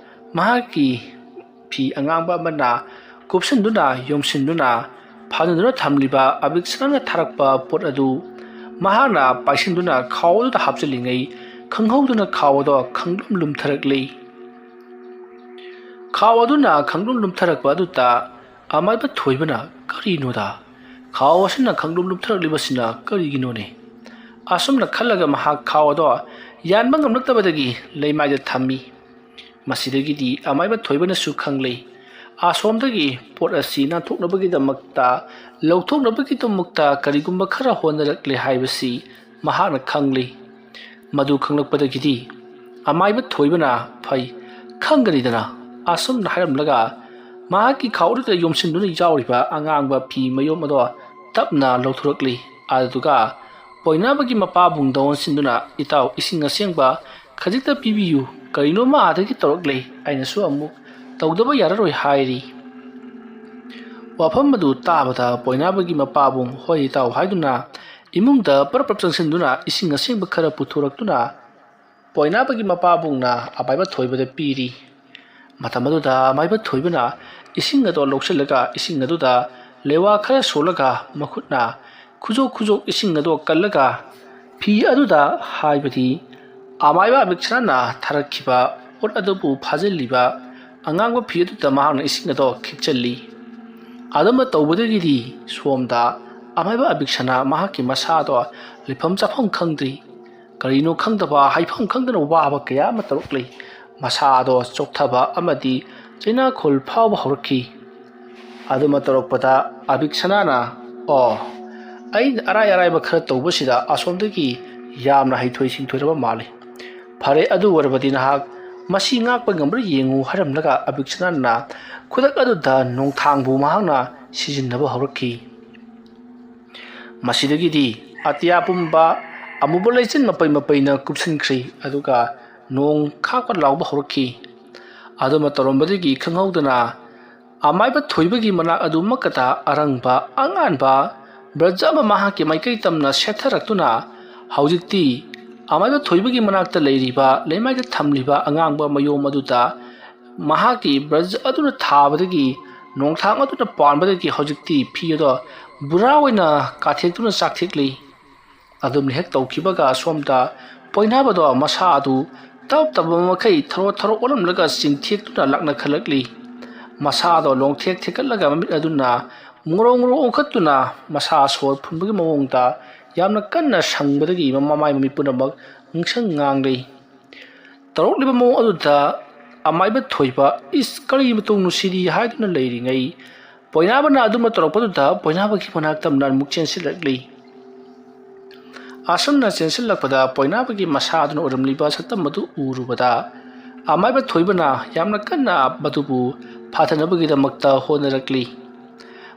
ꯃꯍꯥꯛꯀꯤ ꯐꯤ ꯑꯉꯥꯡꯕ ꯑꯃꯅ ꯀꯨꯞꯁꯤꯟꯗꯨꯅ ꯌꯣꯝꯁꯤꯟꯗꯨꯅ ꯐꯥꯖꯤꯟꯗꯨꯅ ꯊꯝꯂꯤꯕ ꯑꯕꯤꯛꯁꯅꯥꯅ ꯊꯥꯔꯛꯄ ꯄꯣꯠ ꯑꯗꯨ ꯃꯍꯥꯛꯅ ꯄꯥꯏꯁꯤꯟꯗꯨꯅ ꯈꯥꯎ ꯑꯗꯨꯗ ꯍꯥꯞꯆꯤꯜꯂꯤꯉꯩ ꯈꯪꯍꯧꯗꯅ ꯈꯥꯎ ꯑꯗꯣ ꯈꯪꯂꯨꯝ ꯂꯨꯝꯊꯔꯛꯂꯤ꯫ ꯈꯥꯎ ꯑꯗꯨꯅ ꯈꯪꯂꯨꯝ ꯂꯨꯝꯊꯔꯛꯄ ꯑꯗꯨꯗ ꯑꯃꯥꯏꯕ ꯊꯣꯏꯕꯅ, "ꯀꯔꯤꯅꯣꯗ? ꯈꯥꯎ ꯑꯁꯤꯅ ꯈꯪꯂꯨꯝ ꯂꯨꯝꯊꯔꯛꯂꯤꯕꯁꯤꯅ ꯀꯔꯤꯒꯤꯅꯣꯅꯦ?" ꯑꯁꯨꯝꯅ ꯈꯜꯂꯒ ꯃꯍꯥꯛ ꯈꯥꯎ ꯑꯗꯣ ꯌꯥꯟꯕ ꯉꯝꯂꯛꯇꯕꯗꯒꯤ ꯂꯩꯃꯥꯏꯗ ꯊꯝꯃꯤ꯫ ꯃꯁꯤꯗꯒꯤꯗꯤ ꯑꯃꯥꯏꯕ ꯊꯣꯏꯕꯅꯁꯨ ꯈꯪꯂꯦ꯫ ꯑꯁꯣꯝꯗꯒꯤ ꯄꯣꯠ ꯑꯁꯤ ꯅꯥꯟꯊꯣꯛꯅꯕꯒꯤꯗꯃꯛꯇ, ꯂꯧꯊꯣꯛꯅꯕꯒꯤꯗꯃꯛꯇ ꯀꯔꯤꯒꯨꯝꯕ ꯈꯔ ꯍꯣꯠꯅꯔꯛꯂꯦ ꯍꯥꯏꯕꯁꯤ ꯃꯍꯥꯛꯅ ꯈꯪꯂꯦ꯫ ꯃꯗꯨ ꯈꯪꯂꯛꯄꯗꯒꯤꯗꯤ ꯑꯃꯥꯏꯕ ꯊꯣꯏꯕꯅ, "ꯐꯩ, ꯈꯪꯒꯅꯤꯗꯅ" ꯑꯁꯨꯝꯅ ꯍꯥꯏꯔꯝꯂꯒ ꯃꯍꯥꯛꯀꯤ ꯈꯥꯎ ꯑꯗꯨꯗ ꯌꯣꯝꯁꯤꯟꯗꯨꯅ ꯌꯥꯎꯔꯤꯕ ꯑꯉꯥꯡꯕ ꯐꯤ ꯃꯌꯣꯝ ꯑꯗꯣ ꯇꯞꯅ ꯂꯧꯊꯣꯔꯛꯂꯤ꯫ ꯑꯗꯨꯒ ꯄꯣꯏꯅꯥꯕꯒꯤ ꯃꯄꯥꯕꯨꯡꯗ ꯑꯣꯟꯁꯤꯟꯗꯨꯅ, "ꯏꯇꯥꯎ, ꯏꯁꯤꯡ ꯑꯁꯦꯡꯕ ꯈꯖꯤꯛꯇ ꯄꯤꯕꯤꯌꯨ, ꯀꯔꯤꯅꯣꯃ ꯑꯥꯗꯒꯤ ꯇꯧꯔꯛꯂꯦ, ꯑꯩꯅꯁꯨ ꯑꯃꯨꯛ ꯇꯧꯗꯕ ꯌꯥꯔꯔꯣꯏ" ꯍꯥꯏꯔꯤ꯫ ꯋꯥꯐꯝ ꯑꯗꯨ ꯇꯥꯕꯗ ꯄꯣꯏꯅꯥꯕꯒꯤ ꯃꯄꯥꯕꯨꯡ "ꯍꯣꯏ ꯏꯇꯥꯎ" ꯍꯥꯏꯗꯨꯅ ꯏꯃꯨꯡꯗ ꯄꯔꯞ ꯄꯔꯞ ꯆꯪꯁꯤꯟꯗꯨꯅ ꯏꯁꯤꯡ ꯑꯁꯦꯡꯕ ꯈꯔ ꯄꯨꯊꯣꯔꯛꯇꯨꯅ ꯄꯣꯏꯅꯥꯕꯒꯤ ꯃꯄꯥꯕꯨꯡꯅ ꯑꯃꯥꯏꯕ ꯊꯣꯏꯕꯗ ꯄꯤꯔꯤ꯫ ꯃꯇꯝ ꯑꯗꯨꯗ ꯑꯃꯥꯏꯕ ꯊꯣꯏꯕꯅ ꯏꯁꯤꯡ ꯑꯗꯣ ꯂꯧꯁꯤꯜꯂꯒ ꯏꯁꯤꯡ ꯑꯗꯨꯗ ꯂꯦꯋꯥ ꯈꯔ ꯁꯣꯜꯂꯒ ꯃꯈꯨꯠꯅ ꯈꯨꯖꯣꯛ ꯈꯨꯖꯣꯛ ꯏꯁꯤꯡ ꯑꯗꯣ ꯀꯜꯂꯒ ꯐꯤ ꯑꯗꯨꯗ, ꯍꯥꯏꯕꯗꯤ ꯑꯃꯥꯏꯕ ꯑꯕꯤꯛꯁꯅꯥꯅ ꯊꯥꯔꯛꯈꯤꯕ ꯄꯣꯠ ꯑꯗꯨꯕꯨ ꯐꯥꯖꯤꯜꯂꯤꯕ ꯑꯉꯥꯡꯕ ꯐꯤ ꯑꯗꯨꯗ ꯃꯍꯥꯛꯅ ꯏꯁꯤꯡ ꯑꯗꯣ ꯈꯤꯛꯆꯜꯂꯤ꯫ ꯑꯗꯨꯝꯅ ꯇꯧꯕꯗꯒꯤꯗꯤ ꯁꯣꯝꯗ ꯑꯃꯥꯏꯕ ꯑꯕꯤꯛꯁꯅꯥ ꯃꯍꯥꯛꯀꯤ ꯃꯁꯥꯗꯣ ꯂꯩꯐꯝ ꯆꯥꯐꯝ ꯈꯪꯗ꯭ꯔꯤ꯫ ꯀꯔꯤꯅꯣ ꯈꯪꯗꯕ, ꯍꯥꯏꯐꯝ ꯈꯪꯗꯅ ꯋꯥꯕ ꯀꯌꯥ ꯑꯃ ꯇꯧꯔꯛꯂꯤ꯫ ꯃꯁꯥꯗꯣ ꯆꯣꯛꯊꯕ ꯑꯃꯗꯤ ꯆꯩꯅꯥꯈꯣꯜ ꯐꯥꯎꯕ ꯍꯧꯔꯛꯈꯤ꯫ ꯑꯗꯨꯃ ꯇꯧꯔꯛꯄꯗ ꯑꯕꯤꯛꯁꯅꯥꯅ, "ꯑꯣ, ꯑꯩꯅ ꯑꯔꯥꯏ ꯑꯔꯥꯏꯕ ꯈꯔ ꯇꯧꯕꯁꯤꯗ ꯑꯁꯣꯝꯗꯒꯤ ꯌꯥꯝꯅ ꯍꯩꯊꯣꯏ ꯁꯤꯡꯊꯣꯏꯔꯕ ꯃꯥꯜꯂꯤ꯫ ꯐꯔꯦ, ꯑꯗꯨ ꯑꯣꯏꯔꯕꯗꯤ ꯅꯍꯥꯛ ꯃꯁꯤ ꯉꯥꯛꯄ ꯉꯝꯕ꯭ꯔꯥ ꯌꯦꯡꯉꯨ" ꯍꯥꯏꯔꯝꯂꯒ ꯑꯕꯤꯛꯁꯅꯥꯅ ꯈꯨꯗꯛ ꯑꯗꯨꯗ ꯅꯣꯡꯊꯥꯡꯕꯨ ꯃꯍꯥꯛꯅ ꯁꯤꯖꯤꯟꯅꯕ ꯍꯧꯔꯛꯈꯤ꯫ ꯃꯁꯤꯗꯒꯤꯗꯤ ꯑꯇꯤꯌꯥ ꯄꯨꯝꯕ ꯑꯃꯨꯕ ꯂꯩꯆꯤꯟ ꯃꯄꯩ ꯃꯄꯩꯅ ꯀꯨꯞꯁꯤꯟꯈ꯭ꯔꯤ, ꯑꯗꯨꯒ ꯅꯣꯡ ꯈꯥꯛꯄ ꯂꯥꯎꯕ ꯍꯧꯔꯛꯈꯤ꯫ ꯑꯗꯨꯃ ꯇꯧꯔꯝꯕꯗꯒꯤ ꯈꯪꯍꯧꯗꯅ ꯑꯃꯥꯏꯕ ꯊꯣꯏꯕꯒꯤ ꯃꯅꯥꯛ ꯑꯗꯨꯃꯛꯇꯗ ꯑꯔꯪꯕ ꯑꯉꯥꯟꯕ ꯕ꯭ꯔꯖ ꯑꯃ ꯃꯍꯥꯛꯀꯤ ꯃꯥꯏꯀꯩ ꯇꯝꯅ ꯁꯦꯠꯊꯔꯛꯇꯨꯅ ꯍꯧꯖꯤꯛꯇꯤ ꯑꯃꯥꯏꯕ ꯊꯣꯏꯕꯒꯤ ꯃꯅꯥꯛꯇ ꯂꯩꯔꯤꯕ ꯂꯩꯃꯥꯏꯗ ꯊꯝꯂꯤꯕ ꯑꯉꯥꯡꯕ ꯃꯌꯣꯝ ꯑꯗꯨꯗ ꯃꯍꯥꯛꯀꯤ ꯕ꯭ꯔꯖ ꯑꯗꯨꯅ ꯊꯥꯕꯗꯒꯤ ꯅꯣꯡꯊꯥꯡ ꯑꯗꯨꯅ ꯄꯥꯟꯕꯗꯒꯤ ꯍꯧꯖꯤꯛꯇꯤ ꯐꯤ ꯑꯗꯣ ꯕꯨꯔꯥ ꯑꯣꯏꯅ ꯀꯥꯊꯦꯛꯇꯨꯅ ꯆꯥꯛꯊꯦꯛꯂꯤ꯫ ꯑꯗꯨꯝꯅ ꯍꯦꯛ ꯇꯧꯈꯤꯕꯒ ꯁꯣꯝꯗ ꯄꯣꯏꯅꯥꯕꯗꯣ ꯃꯁꯥ ꯑꯗꯨ ꯇꯞ ꯇꯞꯄ ꯃꯈꯩ ꯊꯔꯣ ꯊꯔꯣ ꯑꯣꯜꯂꯝꯂꯒ ꯆꯤꯡꯊꯦꯛꯇꯨꯅ ꯂꯥꯛꯅꯈꯠꯂꯛꯂꯤ꯫ ꯃꯁꯥꯗꯣ ꯂꯣꯡꯊꯦꯛ ꯊꯦꯛꯀꯠꯂꯒ ꯃꯃꯤꯠ ꯑꯗꯨꯅ ꯉꯣꯔꯣꯡ ꯉꯣꯔꯣꯡ ꯑꯣꯟꯈꯠꯇꯨꯅ ꯃꯁꯥ ꯁꯣꯔ ꯐꯨꯟꯕꯒꯤ ꯃꯑꯣꯡꯗ ꯌꯥꯝꯅ ꯀꯟꯅ ꯁꯪꯕꯗꯒꯤ ꯃꯃꯥꯏ ꯃꯃꯤꯠ ꯄꯨꯝꯅꯃꯛ ꯉꯥꯡꯁꯪ ꯉꯥꯡꯂꯤ꯫ ꯇꯧꯔꯛꯂꯤꯕ ꯃꯑꯣꯡ ꯑꯗꯨꯗ ꯑꯃꯥꯏꯕ ꯊꯣꯏꯕ "ꯏꯁ, ꯀꯔꯤ ꯃꯇꯧꯅꯣ ꯁꯤꯗꯤ?" ꯍꯥꯏꯗꯨꯅ ꯂꯩꯔꯤꯉꯩ, ꯄꯣꯏꯅꯥꯕꯅ ꯑꯗꯨꯝꯅ ꯇꯧꯔꯛꯄꯗꯨꯗ ꯄꯣꯏꯅꯥꯕꯒꯤ ꯃꯅꯥꯛꯇ ꯑꯃꯨꯛ ꯆꯦꯟꯁꯤꯜꯂꯛꯂꯤ꯫ ꯑꯁꯨꯝꯅ ꯆꯦꯟꯁꯤꯜꯂꯛꯄꯗ ꯄꯣꯏꯅꯥꯕꯒꯤ ꯃꯁꯥ ꯑꯗꯨꯅ ꯑꯣꯏꯔꯝꯂꯤꯕ ꯁꯛꯇꯝ ꯑꯗꯨ ꯎꯔꯨꯕꯗ ꯑꯃꯥꯏꯕ ꯊꯣꯏꯕꯅ ꯌꯥꯝꯅ ꯀꯟꯅ ꯃꯗꯨꯕꯨ ꯐꯥꯊꯅꯕꯒꯤꯗꯃꯛꯇ ꯍꯣꯠꯅꯔꯛꯂꯤ꯫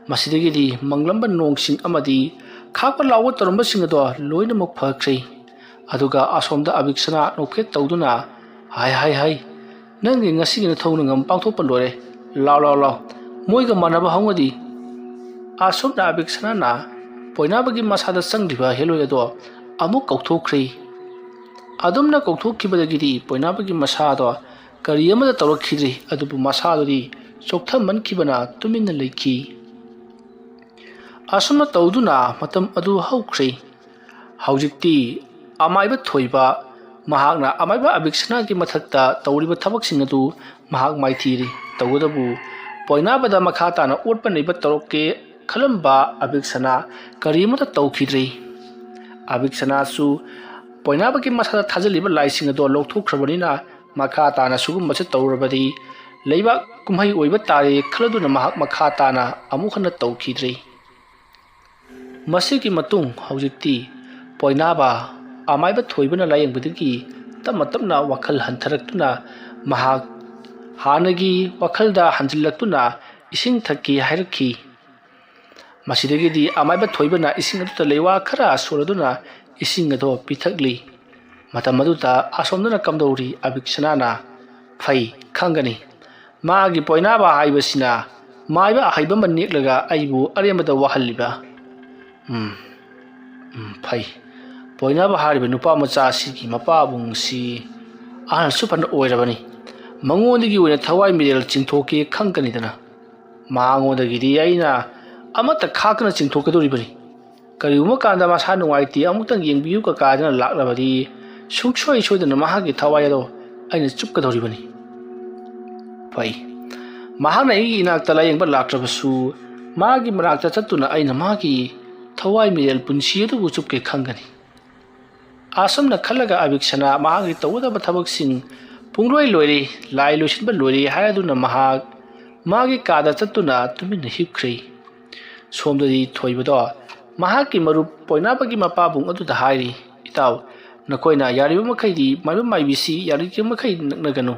ꯃꯁꯤꯗꯒꯤꯗꯤ ꯃꯪꯂꯝꯕ ꯅꯣꯡꯁꯤꯡ ꯑꯃꯗꯤ ꯈꯥꯛꯄ ꯂꯥꯎꯕ ꯇꯧꯔꯝꯕꯁꯤꯡ ꯑꯗꯣ ꯂꯣꯏꯅꯃꯛ ꯐꯈ꯭ꯔꯦ꯫ ꯑꯗꯨꯒ ꯑꯁꯣꯝꯗ ꯑꯕꯤꯛꯁꯅꯥ ꯅꯣꯛꯐꯦꯠ ꯇꯧꯗꯨꯅ, "ꯍꯥꯏ, ꯍꯥꯏ, ꯍꯥꯏ, ꯅꯪꯒꯤ ꯉꯁꯤꯒꯤ ꯅꯊꯧ ꯅꯉꯝ ꯄꯥꯡꯊꯣꯛꯄ ꯂꯣꯏꯔꯦ꯫ ꯂꯥꯎ, ꯂꯥꯎ, ꯂꯥꯎ, ꯃꯣꯏꯒ ꯃꯥꯟꯅꯕ ꯍꯧꯅꯗꯤ꯫" ꯑꯁꯣꯝꯅ ꯑꯕꯤꯛꯁꯅꯥꯅ ꯄꯣꯏꯅꯥꯕꯒꯤ ꯃꯁꯥꯗ ꯆꯪꯂꯤꯕ ꯍꯦꯂꯣꯏ ꯑꯗꯣ ꯑꯃꯨꯛ ꯀꯧꯊꯣꯛꯈ꯭ꯔꯦ꯫ ꯑꯗꯨꯝꯅ ꯀꯧꯊꯣꯛꯈꯤꯕꯗꯒꯤꯗꯤ ꯄꯣꯏꯅꯥꯕꯒꯤ ꯃꯁꯥꯗꯣ ꯀꯔꯤ ꯑꯃꯠꯇ ꯇꯧꯔꯛꯈꯤꯗ꯭ꯔꯤ, ꯑꯗꯨꯕꯨ ꯃꯁꯥꯗꯨꯗꯤ ꯆꯣꯛꯊꯃꯟꯈꯤꯕꯅ ꯇꯨꯃꯤꯟꯅ ꯂꯩꯈꯤ꯫ ꯑꯁꯨꯝꯅ ꯇꯧꯗꯨꯅ ꯃꯇꯝ ꯑꯗꯨ ꯍꯧꯈ꯭ꯔꯦ꯫ ꯍꯧꯖꯤꯛꯇꯤ ꯑꯃꯥꯏꯕ ꯊꯣꯏꯕ ꯃꯍꯥꯛꯅ ꯑꯃꯥꯏꯕ ꯑꯕꯤꯛꯁꯅꯥꯒꯤ ꯃꯊꯛꯇ ꯇꯧꯔꯤꯕ ꯊꯕꯛꯁꯤꯡ ꯑꯗꯨ ꯃꯍꯥꯛ ꯃꯥꯏꯊꯤꯔꯤ꯫ ꯇꯧꯕꯇꯕꯨ ꯄꯣꯏꯅꯥꯕꯗ ꯃꯈꯥ ꯇꯥꯅ ꯑꯣꯠꯄ ꯅꯩꯕ ꯇꯧꯔꯛꯀꯦ ꯈꯜꯂꯝꯕ ꯑꯕꯤꯛꯁꯅꯥ ꯀꯔꯤꯃꯠꯇ ꯇꯧꯈꯤꯗ꯭ꯔꯤ꯫ ꯑꯕꯤꯛꯁꯅꯥꯁꯨ ꯄꯣꯏꯅꯥꯕꯒꯤ ꯃꯁꯥꯗ ꯊꯥꯖꯤꯜꯂꯤꯕ ꯂꯥꯏꯁꯤꯡ ꯑꯗꯣ ꯂꯧꯊꯣꯛꯈ꯭ꯔꯕꯅꯤꯅ ꯃꯈꯥ ꯇꯥꯅ ꯁꯤꯒꯨꯝꯕꯁꯤ ꯇꯧꯔꯕꯗꯤ ꯂꯩꯕꯥꯛ ꯀꯨꯝꯍꯩ ꯑꯣꯏꯕ ꯇꯥꯔꯦ ꯈꯜꯂꯗꯨꯅ ꯃꯍꯥꯛ ꯃꯈꯥ ꯇꯥꯅ ꯑꯃꯨꯛ ꯍꯟꯅ ꯇꯧꯈꯤꯗ꯭ꯔꯤ꯫ ꯃꯁꯤꯒꯤ ꯃꯇꯨꯡ ꯍꯧꯖꯤꯛꯇꯤ ꯄꯣꯏꯅꯥꯕ ꯑꯃꯥꯏꯕ ꯊꯣꯏꯕꯅ ꯂꯥꯌꯦꯡꯕꯗꯒꯤ ꯇꯞꯅ ꯇꯞꯅ ꯋꯥꯈꯜ ꯍꯟꯊꯔꯛꯇꯨꯅ ꯃꯍꯥꯛ ꯍꯥꯟꯅꯒꯤ ꯋꯥꯈꯜꯗ ꯍꯟꯖꯤꯜꯂꯛꯇꯨꯅ ꯏꯁꯤꯡ ꯊꯛꯀꯦ ꯍꯥꯏꯔꯛꯈꯤ꯫ ꯃꯁꯤꯗꯒꯤꯗꯤ ꯑꯃꯥꯏꯕ ꯊꯣꯏꯕꯅ ꯏꯁꯤꯡ ꯑꯗꯨꯗ ꯂꯩꯋꯥ ꯈꯔ ꯁꯣꯜꯂꯗꯨꯅ ꯏꯁꯤꯡ ꯑꯗꯣ ꯄꯤꯊꯛꯂꯤ꯫ ꯃꯇꯝ ꯑꯗꯨꯗ ꯑꯁꯣꯝꯗꯅ ꯀꯝꯗꯧꯔꯤ ꯑꯕꯤꯛꯁꯅꯥꯅ? ꯐꯩ, ꯈꯪꯒꯅꯤ꯫ ꯃꯥꯒꯤ ꯄꯣꯏꯅꯥꯕ ꯍꯥꯏꯕꯁꯤꯅ ꯃꯥꯏꯕ ꯑꯍꯩꯕ ꯑꯃ ꯅꯦꯛꯂꯒ ꯑꯩꯕꯨ ꯑꯔꯦꯝꯕꯗ ꯋꯥꯍꯜꯂꯤꯕ꯫ ꯎꯝ, ꯎꯝ, ꯐꯩ꯫ ꯄꯣꯏꯅꯥꯕ ꯍꯥꯏꯔꯤꯕ ꯅꯨꯄꯥ ꯃꯆꯥ ꯑꯁꯤꯒꯤ ꯃꯄꯥꯕꯨꯡꯁꯤ ꯑꯍꯜꯁꯨ ꯐꯅ ꯑꯣꯏꯔꯕꯅꯤ꯫ ꯃꯉꯣꯟꯗꯒꯤ ꯑꯣꯏꯅ ꯊꯋꯥꯏ ꯃꯤꯔꯦꯜ ꯆꯤꯡꯊꯣꯛꯀꯦ ꯈꯪꯒꯅꯤꯗꯅ꯫ ꯃꯉꯣꯟꯗꯒꯤꯗꯤ ꯑꯩꯅ ꯑꯃꯠꯇ ꯈꯥꯛꯇꯅ ꯆꯤꯡꯊꯣꯛꯀꯗꯧꯔꯤꯕꯅꯤ꯫ ꯀꯔꯤꯒꯨꯝꯕ ꯀꯥꯟꯗ ꯃꯁꯥ ꯅꯨꯡꯉꯥꯏꯇꯦ, ꯑꯃꯨꯛꯇꯪ ꯌꯦꯡꯕꯤꯌꯨ ꯀꯀꯥꯗꯅ ꯂꯥꯛꯂꯕꯗꯤ ꯁꯨꯡꯁꯣꯏ ꯁꯣꯏꯗꯅ ꯃꯍꯥꯛꯀꯤ ꯊꯋꯥꯏ ꯑꯗꯣ ꯑꯩꯅ ꯆꯨꯞꯀꯗꯧꯔꯤꯕꯅꯤ꯫ ꯐꯩ꯫ ꯃꯍꯥꯛꯅ ꯑꯩꯒꯤ ꯏꯅꯥꯛꯇ ꯂꯥꯌꯦꯡꯕ ꯂꯥꯛꯇ꯭ꯔꯕꯁꯨ ꯃꯥꯒꯤ ꯃꯅꯥꯛꯇ ꯆꯠꯇꯨꯅ ꯑꯩꯅ ꯃꯥꯒꯤ ꯊꯋꯥꯏ ꯃꯤꯔꯦꯜ ꯄꯨꯟꯁꯤ ꯑꯗꯨꯕꯨ ꯆꯨꯞꯀꯦ ꯈꯪꯒꯅꯤ꯫ ꯑꯁꯨꯝꯅ ꯈꯜꯂꯒ ꯑꯕꯤꯛꯁꯅ ꯃꯍꯥꯛꯀꯤ ꯇꯧꯒꯗꯕ ꯊꯕꯛꯁꯤꯡ ꯄꯨꯡꯂꯣꯏ ꯂꯣꯏꯔꯦ, ꯂꯥꯏ ꯂꯣꯏꯁꯤꯟꯕ ꯂꯣꯏꯔꯦ ꯍꯥꯏꯔꯗꯨꯅ ꯃꯍꯥꯛ ꯃꯥꯒꯤ ꯀꯥꯗ ꯆꯠꯇꯨꯅ ꯇꯨꯃꯤꯟꯅ ꯍꯤꯞꯈ꯭ꯔꯦ꯫ ꯁꯣꯝꯗꯗꯤ ꯊꯣꯏꯕꯗꯣ ꯃꯍꯥꯛꯀꯤ ꯃꯔꯨꯞ ꯄꯣꯏꯅꯥꯕꯒꯤ ꯃꯄꯥꯕꯨꯡ ꯑꯗꯨꯗ ꯍꯥꯏꯔꯤ, "ꯏꯇꯥꯎ, ꯅꯈꯣꯏꯅ ꯌꯥꯔꯤꯕ ꯃꯈꯩꯗꯤ ꯃꯥꯏꯕ ꯃꯥꯏꯕꯤꯁꯤ ꯌꯥꯔꯤꯕ ꯃꯈꯩ ꯅꯛꯅꯒꯅꯨ꯫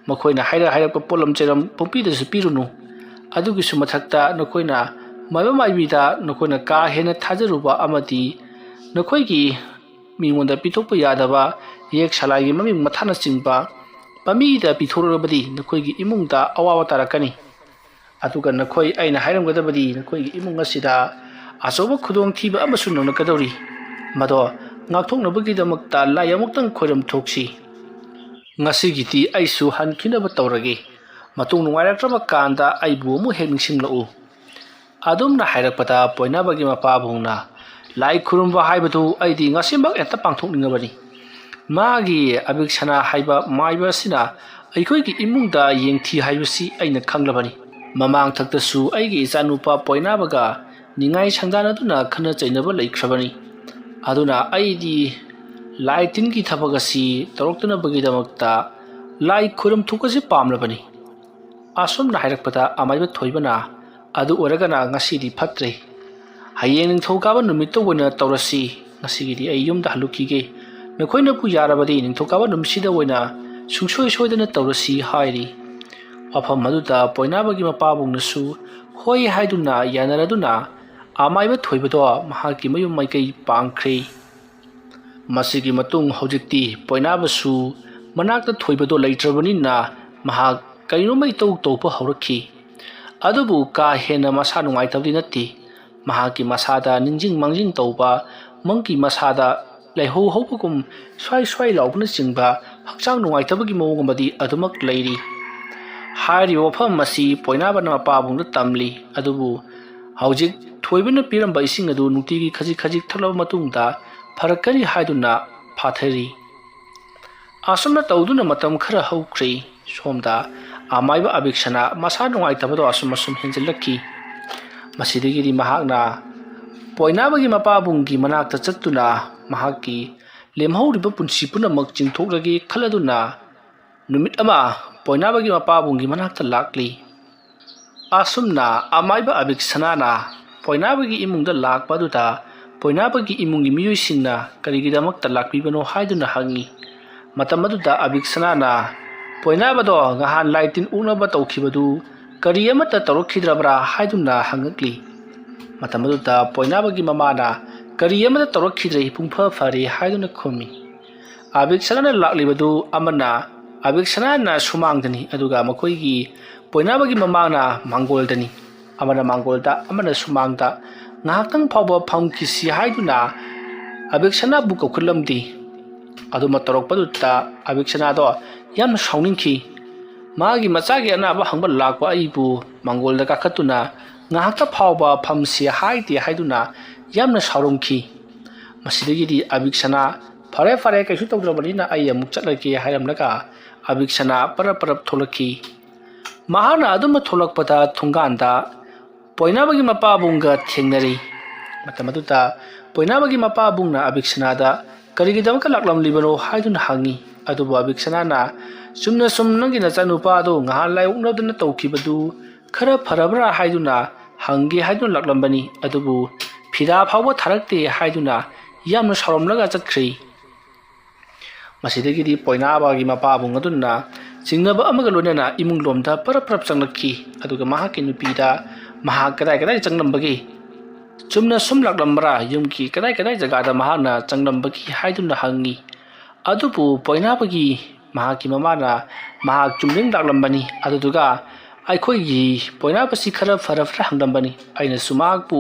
ꯃꯈꯣꯏꯅ ꯍꯥꯏꯔ ꯍꯥꯏꯔꯛꯄ ꯄꯣꯠꯂꯝ ꯆꯩꯔꯝ ꯄꯨꯡꯄꯤꯗꯁꯨ ꯄꯤꯔꯨꯅꯨ꯫ ꯑꯗꯨꯒꯤꯁꯨ ꯃꯊꯛꯇ ꯅꯈꯣꯏꯅ ꯃꯥꯏꯕ ꯃꯥꯏꯕꯤꯗ ꯅꯈꯣꯏꯅ ꯀꯥ ꯍꯦꯟꯅ ꯊꯥꯖꯔꯨꯕ ꯑꯃꯗꯤ ꯅꯈꯣꯏꯒꯤ ꯃꯤꯉꯣꯟꯗ ꯄꯤꯊꯣꯛꯄ ꯌꯥꯗꯕ ꯌꯦꯛ ꯁꯂꯥꯏꯒꯤ ꯃꯃꯤꯡ ꯃꯊꯥꯅꯆꯤꯡꯕ ꯃꯃꯤꯗ ꯄꯤꯊꯣꯛꯂꯕꯗꯤ ꯅꯈꯣꯏꯒꯤ ꯏꯃꯨꯡꯗ ꯑꯋꯥꯕ ꯇꯥꯔꯛꯀꯅꯤ꯫ ꯑꯗꯨꯒ ꯅꯈꯣꯏ, ꯑꯩꯅ ꯍꯥꯏꯔꯝꯒꯗꯕꯗꯤ ꯅꯈꯣꯏꯒꯤ ꯏꯃꯨꯡ ꯑꯁꯤꯗ ꯑꯆꯧꯕ ꯈꯨꯗꯣꯡꯊꯤꯕ ꯑꯃꯁꯨ ꯅꯪꯂꯛꯀꯗꯧꯔꯤ꯫ ꯃꯗꯣ ꯉꯥꯛꯊꯣꯛꯅꯕꯒꯤꯗꯃꯛꯇ ꯂꯥꯏ ꯑꯃꯨꯛꯇꯪ ꯈꯣꯏꯔꯝ ꯊꯣꯛꯁꯤ꯫ ꯉꯁꯤꯒꯤꯗꯤ ꯑꯩꯁꯨ ꯍꯟꯈꯤꯅꯕ ꯇꯧꯔꯒꯦ꯫ ꯃꯇꯨꯡ ꯅꯨꯡꯉꯥꯏꯔꯛꯇ꯭ꯔꯕ ꯀꯥꯟꯗ ꯑꯩꯕꯨ ꯑꯃꯨꯛ ꯍꯦꯛ ꯅꯤꯡꯁꯤꯡꯂꯛꯎ꯫ ꯑꯗꯨꯝꯅ ꯍꯥꯏꯔꯛꯄꯗ ꯄꯣꯏꯅꯥꯕꯒꯤ ꯃꯄꯥꯕꯨꯡꯅ, "ꯂꯥꯏ ꯈꯨꯔꯨꯝꯕ ꯍꯥꯏꯕꯗꯨ ꯑꯩꯗꯤ ꯉꯁꯤꯃꯛ ꯍꯦꯛꯇ ꯄꯥꯡꯊꯣꯛꯅꯤꯡꯉꯕꯅꯤ꯫ ꯃꯥꯒꯤ ꯑꯕꯤꯛꯁꯅꯥ ꯍꯥꯏꯕ ꯃꯥꯏꯕ ꯑꯁꯤꯅ ꯑꯩꯈꯣꯏꯒꯤ ꯏꯃꯨꯡꯗ ꯌꯦꯡꯊꯤ ꯍꯥꯏꯕꯁꯤ ꯑꯩꯅ ꯈꯪꯂꯕꯅꯤ꯫ ꯃꯃꯥꯡꯊꯛꯇꯁꯨ ꯑꯩꯒꯤ ꯏꯆꯥꯅꯨꯄꯥ ꯄꯣꯏꯅꯥꯕꯒ ꯅꯤꯡꯉꯥꯏ ꯁꯪꯗꯥꯅꯗꯨꯅ ꯈꯠꯅ ꯆꯩꯅꯕ ꯂꯩꯈ꯭ꯔꯕꯅꯤ꯫ ꯑꯗꯨꯅ ꯑꯩꯗꯤ ꯂꯥꯏ ꯇꯤꯟꯒꯤ ꯊꯕꯛ ꯑꯁꯤ ꯇꯧꯔꯛꯇꯅꯕꯒꯤꯗꯃꯛꯇ ꯂꯥꯏ ꯈꯨꯔꯨꯝ ꯊꯣꯛꯄꯁꯤ ꯄꯥꯝꯂꯕꯅꯤ"꯫ ꯑꯁꯨꯝꯅ ꯍꯥꯏꯔꯛꯄꯗ ꯑꯃꯥꯏꯕ ꯊꯣꯏꯕꯅ, "ꯑꯗꯨ ꯑꯣꯏꯔꯒꯅ ꯉꯁꯤꯗꯤ ꯐꯠꯇ꯭ꯔꯦ꯫ ꯍꯌꯦꯡ ꯅꯤꯡꯊꯧꯀꯥꯕ ꯅꯨꯃꯤꯠꯇ ꯑꯣꯏꯅ ꯇꯧꯔꯁꯤ꯫ ꯉꯁꯤꯒꯤꯗꯤ ꯑꯩ ꯌꯨꯝꯗ ꯍꯜꯂꯨꯈꯤꯒꯦ꯫ ꯅꯈꯣꯏꯅꯕꯨ ꯌꯥꯔꯕꯗꯤ ꯅꯤꯡꯊꯧꯀꯥꯕ ꯅꯨꯃꯤꯠꯁꯤꯗ ꯑꯣꯏꯅ ꯁꯨꯡꯁꯣꯏ ꯁꯣꯏꯗꯅ ꯇꯧꯔꯁꯤ" ꯍꯥꯏꯔꯤ꯫ ꯋꯥꯐꯝ ꯑꯗꯨꯗ ꯄꯣꯏꯅꯥꯕꯒꯤ ꯃꯄꯥꯕꯨꯡꯅꯁꯨ ꯍꯣꯏ ꯍꯥꯏꯗꯨꯅ ꯌꯥꯅꯔꯗꯨꯅ ꯑꯃꯥꯏꯕ ꯊꯣꯏꯕꯗꯣ ꯃꯍꯥꯛꯀꯤ ꯃꯌꯨꯝ ꯃꯥꯏꯀꯩ ꯄꯥꯡꯈ꯭ꯔꯦ꯫ ꯃꯁꯤꯒꯤ ꯃꯇꯨꯡ ꯍꯧꯖꯤꯛꯇꯤ ꯄꯣꯏꯅꯥꯕꯁꯨ ꯃꯅꯥꯛꯇ ꯊꯣꯏꯕꯗꯣ ꯂꯩꯇ꯭ꯔꯕꯅꯤꯅ ꯃꯍꯥꯛ ꯀꯔꯤꯅꯣꯃ ꯏꯇꯧ ꯇꯧꯕ ꯍꯧꯔꯛꯈꯤ꯫ ꯑꯗꯨꯕꯨ ꯀꯥ ꯍꯦꯟꯅ ꯃꯁꯥ ꯅꯨꯡꯉꯥꯏꯇꯕꯗꯤ ꯅꯠꯇꯦ꯫ ꯃꯍꯥꯛꯀꯤ ꯃꯁꯥꯗ ꯅꯤꯡꯁꯤꯡ ꯃꯥꯡꯖꯤꯡ ꯇꯧꯕ, ꯃꯪꯀꯤ ꯃꯁꯥꯗ ꯂꯩꯍꯧ ꯍꯧꯕꯒꯨꯝ ꯁ꯭ꯋꯥꯏ ꯁ꯭ꯋꯥꯏ ꯂꯥꯎꯕꯅꯆꯤꯡꯕ ꯍꯛꯆꯥꯡ ꯅꯨꯡꯉꯥꯏꯇꯕꯒꯤ ꯃꯑꯣꯡ ꯑꯃꯗꯤ ꯑꯗꯨꯃꯛ ꯂꯩꯔꯤ꯫ ꯍꯥꯏꯔꯤꯕ ꯋꯥꯐꯝ ꯑꯁꯤ ꯄꯣꯏꯅꯥꯕꯅ ꯃꯄꯥꯕꯨꯡꯗ ꯇꯝꯂꯤ꯫ ꯑꯗꯨꯕꯨ ꯍꯧꯖꯤꯛ ꯊꯣꯏꯕꯅ ꯄꯤꯔꯝꯕ ꯏꯁꯤꯡ ꯑꯗꯨ ꯅꯨꯡꯇꯤꯒꯤ ꯈꯖꯤꯛ ꯈꯖꯤꯛ ꯊꯛꯂꯕ ꯃꯇꯨꯡꯗ ꯐꯔꯛꯀꯅꯤ ꯍꯥꯏꯗꯨꯅ ꯐꯥꯊꯔꯤ꯫ ꯑꯁꯨꯝꯅ ꯇꯧꯗꯨꯅ ꯃꯇꯝ ꯈꯔ ꯍꯧꯈ꯭ꯔꯦ꯫ ꯁꯣꯝꯗ ꯑꯃꯥꯏꯕ ꯑꯕꯤꯛꯁꯅ ꯃꯁꯥ ꯅꯨꯡꯉꯥꯏꯇꯕꯗꯣ ꯑꯁꯨꯝ ꯑꯁꯨꯝ ꯍꯦꯟꯖꯤꯜꯂꯛꯈꯤ꯫ ꯃꯁꯤꯗꯒꯤꯗꯤ ꯃꯍꯥꯛꯅ ꯄꯣꯏꯅꯥꯕꯒꯤ ꯃꯄꯥꯕꯨꯡꯒꯤ ꯃꯅꯥꯛꯇ ꯆꯠꯇꯨꯅ ꯃꯍꯥꯛꯀꯤ ꯂꯦꯝꯍꯧꯔꯤꯕ ꯄꯨꯟꯁꯤ ꯄꯨꯝꯅꯃꯛ ꯆꯤꯡꯊꯣꯛꯂꯒꯦ ꯈꯜꯂꯗꯨꯅ ꯅꯨꯃꯤꯠ ꯑꯃ ꯄꯣꯏꯅꯥꯕꯒꯤ ꯃꯄꯥꯕꯨꯡꯒꯤ ꯃꯅꯥꯛꯇ ꯂꯥꯛꯂꯤ꯫ ꯑꯁꯨꯝꯅ ꯑꯃꯥꯏꯕ ꯑꯕꯤꯛꯁꯅꯥꯅ ꯄꯣꯏꯅꯥꯕꯒꯤ ꯏꯃꯨꯡꯗ ꯂꯥꯛꯄ ꯑꯗꯨꯗ ꯄꯣꯏꯅꯥꯕꯒꯤ ꯏꯃꯨꯡꯒꯤ ꯃꯤꯑꯣꯏꯁꯤꯡꯅ ꯀꯔꯤꯒꯤꯗꯃꯛꯇ ꯂꯥꯛꯄꯤꯕꯅꯣ ꯍꯥꯏꯗꯨꯅ ꯍꯪꯉꯤ꯫ ꯃꯇꯝ ꯑꯗꯨꯗ ꯑꯕꯤꯛꯁꯅꯥꯅ ꯄꯣꯏꯅꯥꯕꯗꯣ ꯉꯍꯥꯟ ꯂꯥꯏ ꯇꯤꯟ ꯑꯣꯛꯅꯕ ꯇꯧꯈꯤꯕꯗꯨ ꯀꯔꯤ ꯑꯃꯠꯇ ꯇꯧꯔꯛꯈꯤꯗ꯭ꯔꯕ꯭ꯔꯥ ꯍꯥꯏꯗꯨꯅ ꯍꯪꯉꯛꯂꯤ꯫ ꯃꯇꯝ ꯑꯗꯨꯗ ꯄꯣꯏꯅꯥꯕꯒꯤ ꯃꯃꯥꯅ, "ꯀꯔꯤ ꯑꯃꯠꯇ ꯇꯧꯔꯛꯈꯤꯗ꯭ꯔꯦ, ꯏꯄꯨꯡ ꯐ ꯐꯔꯦ" ꯍꯥꯏꯗꯨꯅ ꯈꯨꯝꯃꯤ꯫ ꯑꯕꯤꯛꯁꯅꯥꯅ ꯂꯥꯛꯂꯤꯕꯗꯨ ꯑꯃꯅ ꯑꯕꯤꯛꯁꯅꯥꯅ ꯁꯨꯃꯥꯡꯗꯅꯤ, ꯑꯗꯨꯒ ꯃꯈꯣꯏꯒꯤ ꯄꯣꯏꯅꯥꯕꯒꯤ ꯃꯃꯥꯅ ꯃꯥꯡꯒꯣꯜꯗꯅꯤ꯫ ꯑꯃꯅ ꯃꯥꯡꯒꯣꯜꯗ, ꯑꯃꯅ ꯁꯨꯃꯥꯡꯗ ꯉꯥꯏꯍꯥꯛꯇꯪ ꯐꯥꯎꯕ ꯐꯝꯈꯤꯁꯤ ꯍꯥꯏꯗꯨꯅ ꯑꯕꯤꯛꯁꯅꯥꯕꯨ ꯀꯧꯈꯠꯂꯝꯗꯦ꯫ ꯑꯗꯨꯃ ꯇꯧꯔꯛꯄꯗꯨꯗ ꯑꯕꯤꯛꯁꯅꯥꯗꯣ ꯌꯥꯝꯅ ꯁꯥꯎꯅꯤꯡꯈꯤ꯫ ꯃꯥꯒꯤ ꯃꯆꯥꯒꯤ ꯑꯅꯥꯕ ꯍꯪꯕ ꯂꯥꯛꯄ ꯑꯩꯕꯨ ꯃꯥꯡꯒꯣꯜꯗ ꯀꯥꯈꯠꯇꯨꯅ ꯉꯥꯏꯍꯥꯛꯇ ꯐꯥꯎꯕ ꯐꯝꯁꯤ ꯍꯥꯏꯗꯦ ꯍꯥꯏꯗꯨꯅ ꯌꯥꯝꯅ ꯁꯥꯎꯔꯝꯈꯤ꯫ ꯃꯁꯤꯗꯒꯤꯗꯤ ꯑꯕꯤꯛꯁꯅꯥ, "ꯐꯔꯦ, ꯐꯔꯦ, ꯀꯩꯁꯨ ꯇꯧꯗ꯭ꯔꯕꯅꯤꯅ ꯑꯩ ꯑꯃꯨꯛ ꯆꯠꯂꯒꯦ" ꯍꯥꯏꯔꯝꯂꯒ ꯑꯕꯤꯛꯁꯅꯥ ꯄꯔꯞ ꯄꯔꯞ ꯊꯣꯛꯂꯛꯈꯤ꯫ ꯃꯍꯥꯛꯅ ꯑꯗꯨꯝꯅ ꯊꯣꯛꯂꯛꯄꯗ ꯊꯣꯡꯒꯥꯟꯗ ꯄꯣꯏꯅꯥꯕꯒꯤ ꯃꯄꯥꯕꯨꯡꯒ ꯊꯦꯡꯅꯔꯤ꯫ ꯃꯇꯝ ꯑꯗꯨꯗ ꯄꯣꯏꯅꯥꯕꯒꯤ ꯃꯄꯥꯕꯨꯡꯅ ꯑꯕꯤꯛꯁꯅꯥꯗ, "ꯀꯔꯤꯒꯤꯗꯃꯛꯇ ꯂꯥꯛꯂꯝꯂꯤꯕꯅꯣ?" ꯍꯥꯏꯗꯨꯅ ꯍꯪꯉꯤ꯫ ꯑꯗꯨꯕꯨ ꯑꯕꯤꯛꯁꯅꯥꯅ, "ꯆꯨꯝꯅ ꯁꯨꯝ ꯅꯪꯒꯤ ꯅꯆꯥꯅꯨꯄꯥꯗꯨ ꯉꯍꯥꯟ ꯂꯥꯏꯑꯣꯛꯅꯗꯅ ꯇꯧꯈꯤꯕꯗꯨ ꯈꯔ ꯐꯔꯕ꯭ꯔꯥ ꯍꯥꯏꯗꯨꯅ ꯍꯪꯒꯦ ꯍꯥꯏꯗꯨꯅ ꯂꯥꯛꯂꯝꯕꯅꯤ, ꯑꯗꯨꯕꯨ ꯐꯤꯗꯥ ꯐꯥꯎꯕ ꯊꯥꯔꯛꯇꯦ" ꯍꯥꯏꯗꯨꯅ ꯌꯥꯝꯅ ꯁꯥꯎꯔꯝꯂꯒ ꯆꯠꯈ꯭ꯔꯦ꯫ ꯃꯁꯤꯗꯒꯤꯗꯤ ꯄꯣꯏꯅꯥꯕꯒꯤ ꯃꯄꯥꯕꯨꯡ ꯑꯗꯨꯅ ꯆꯤꯡꯅꯕ ꯑꯃꯒ ꯂꯣꯏꯅꯅ ꯏꯃꯨꯡ ꯂꯣꯝꯗ ꯄꯔꯞ ꯄꯔꯞ ꯆꯪꯂꯛꯈꯤ꯫ ꯑꯗꯨꯒ ꯃꯍꯥꯛꯀꯤ ꯅꯨꯄꯤꯗ ꯃꯍꯥꯛ ꯀꯗꯥꯏ ꯀꯗꯥꯏ ꯆꯪꯂꯝꯕꯒꯦ, ꯆꯨꯝꯅ ꯁꯨꯝ ꯂꯥꯛꯂꯝꯕ꯭ꯔꯥ, ꯌꯨꯝꯒꯤ ꯀꯗꯥꯏ ꯀꯗꯥꯏ ꯖꯒꯥꯗ ꯃꯍꯥꯛꯅ ꯆꯪꯂꯝꯕꯒꯦ ꯍꯥꯏꯗꯨꯅ ꯍꯪꯉꯤ꯫ ꯑꯗꯨꯕꯨ ꯄꯣꯏꯅꯥꯕꯒꯤ ꯃꯍꯥꯛꯀꯤ ꯃꯃꯥꯅ ꯃꯍꯥꯛ ꯆꯨꯝꯗ꯭ꯔꯤꯡ ꯂꯥꯛꯂꯝꯕꯅꯤ꯫ ꯑꯗꯨꯗꯨꯒ ꯑꯩꯈꯣꯏꯒꯤ ꯄꯣꯏꯅꯥꯕꯁꯤ ꯈꯔ ꯐꯔꯕ꯭ꯔꯥ ꯍꯪꯂꯝꯕꯅꯤ꯫ ꯑꯩꯅꯁꯨ ꯃꯍꯥꯛꯄꯨ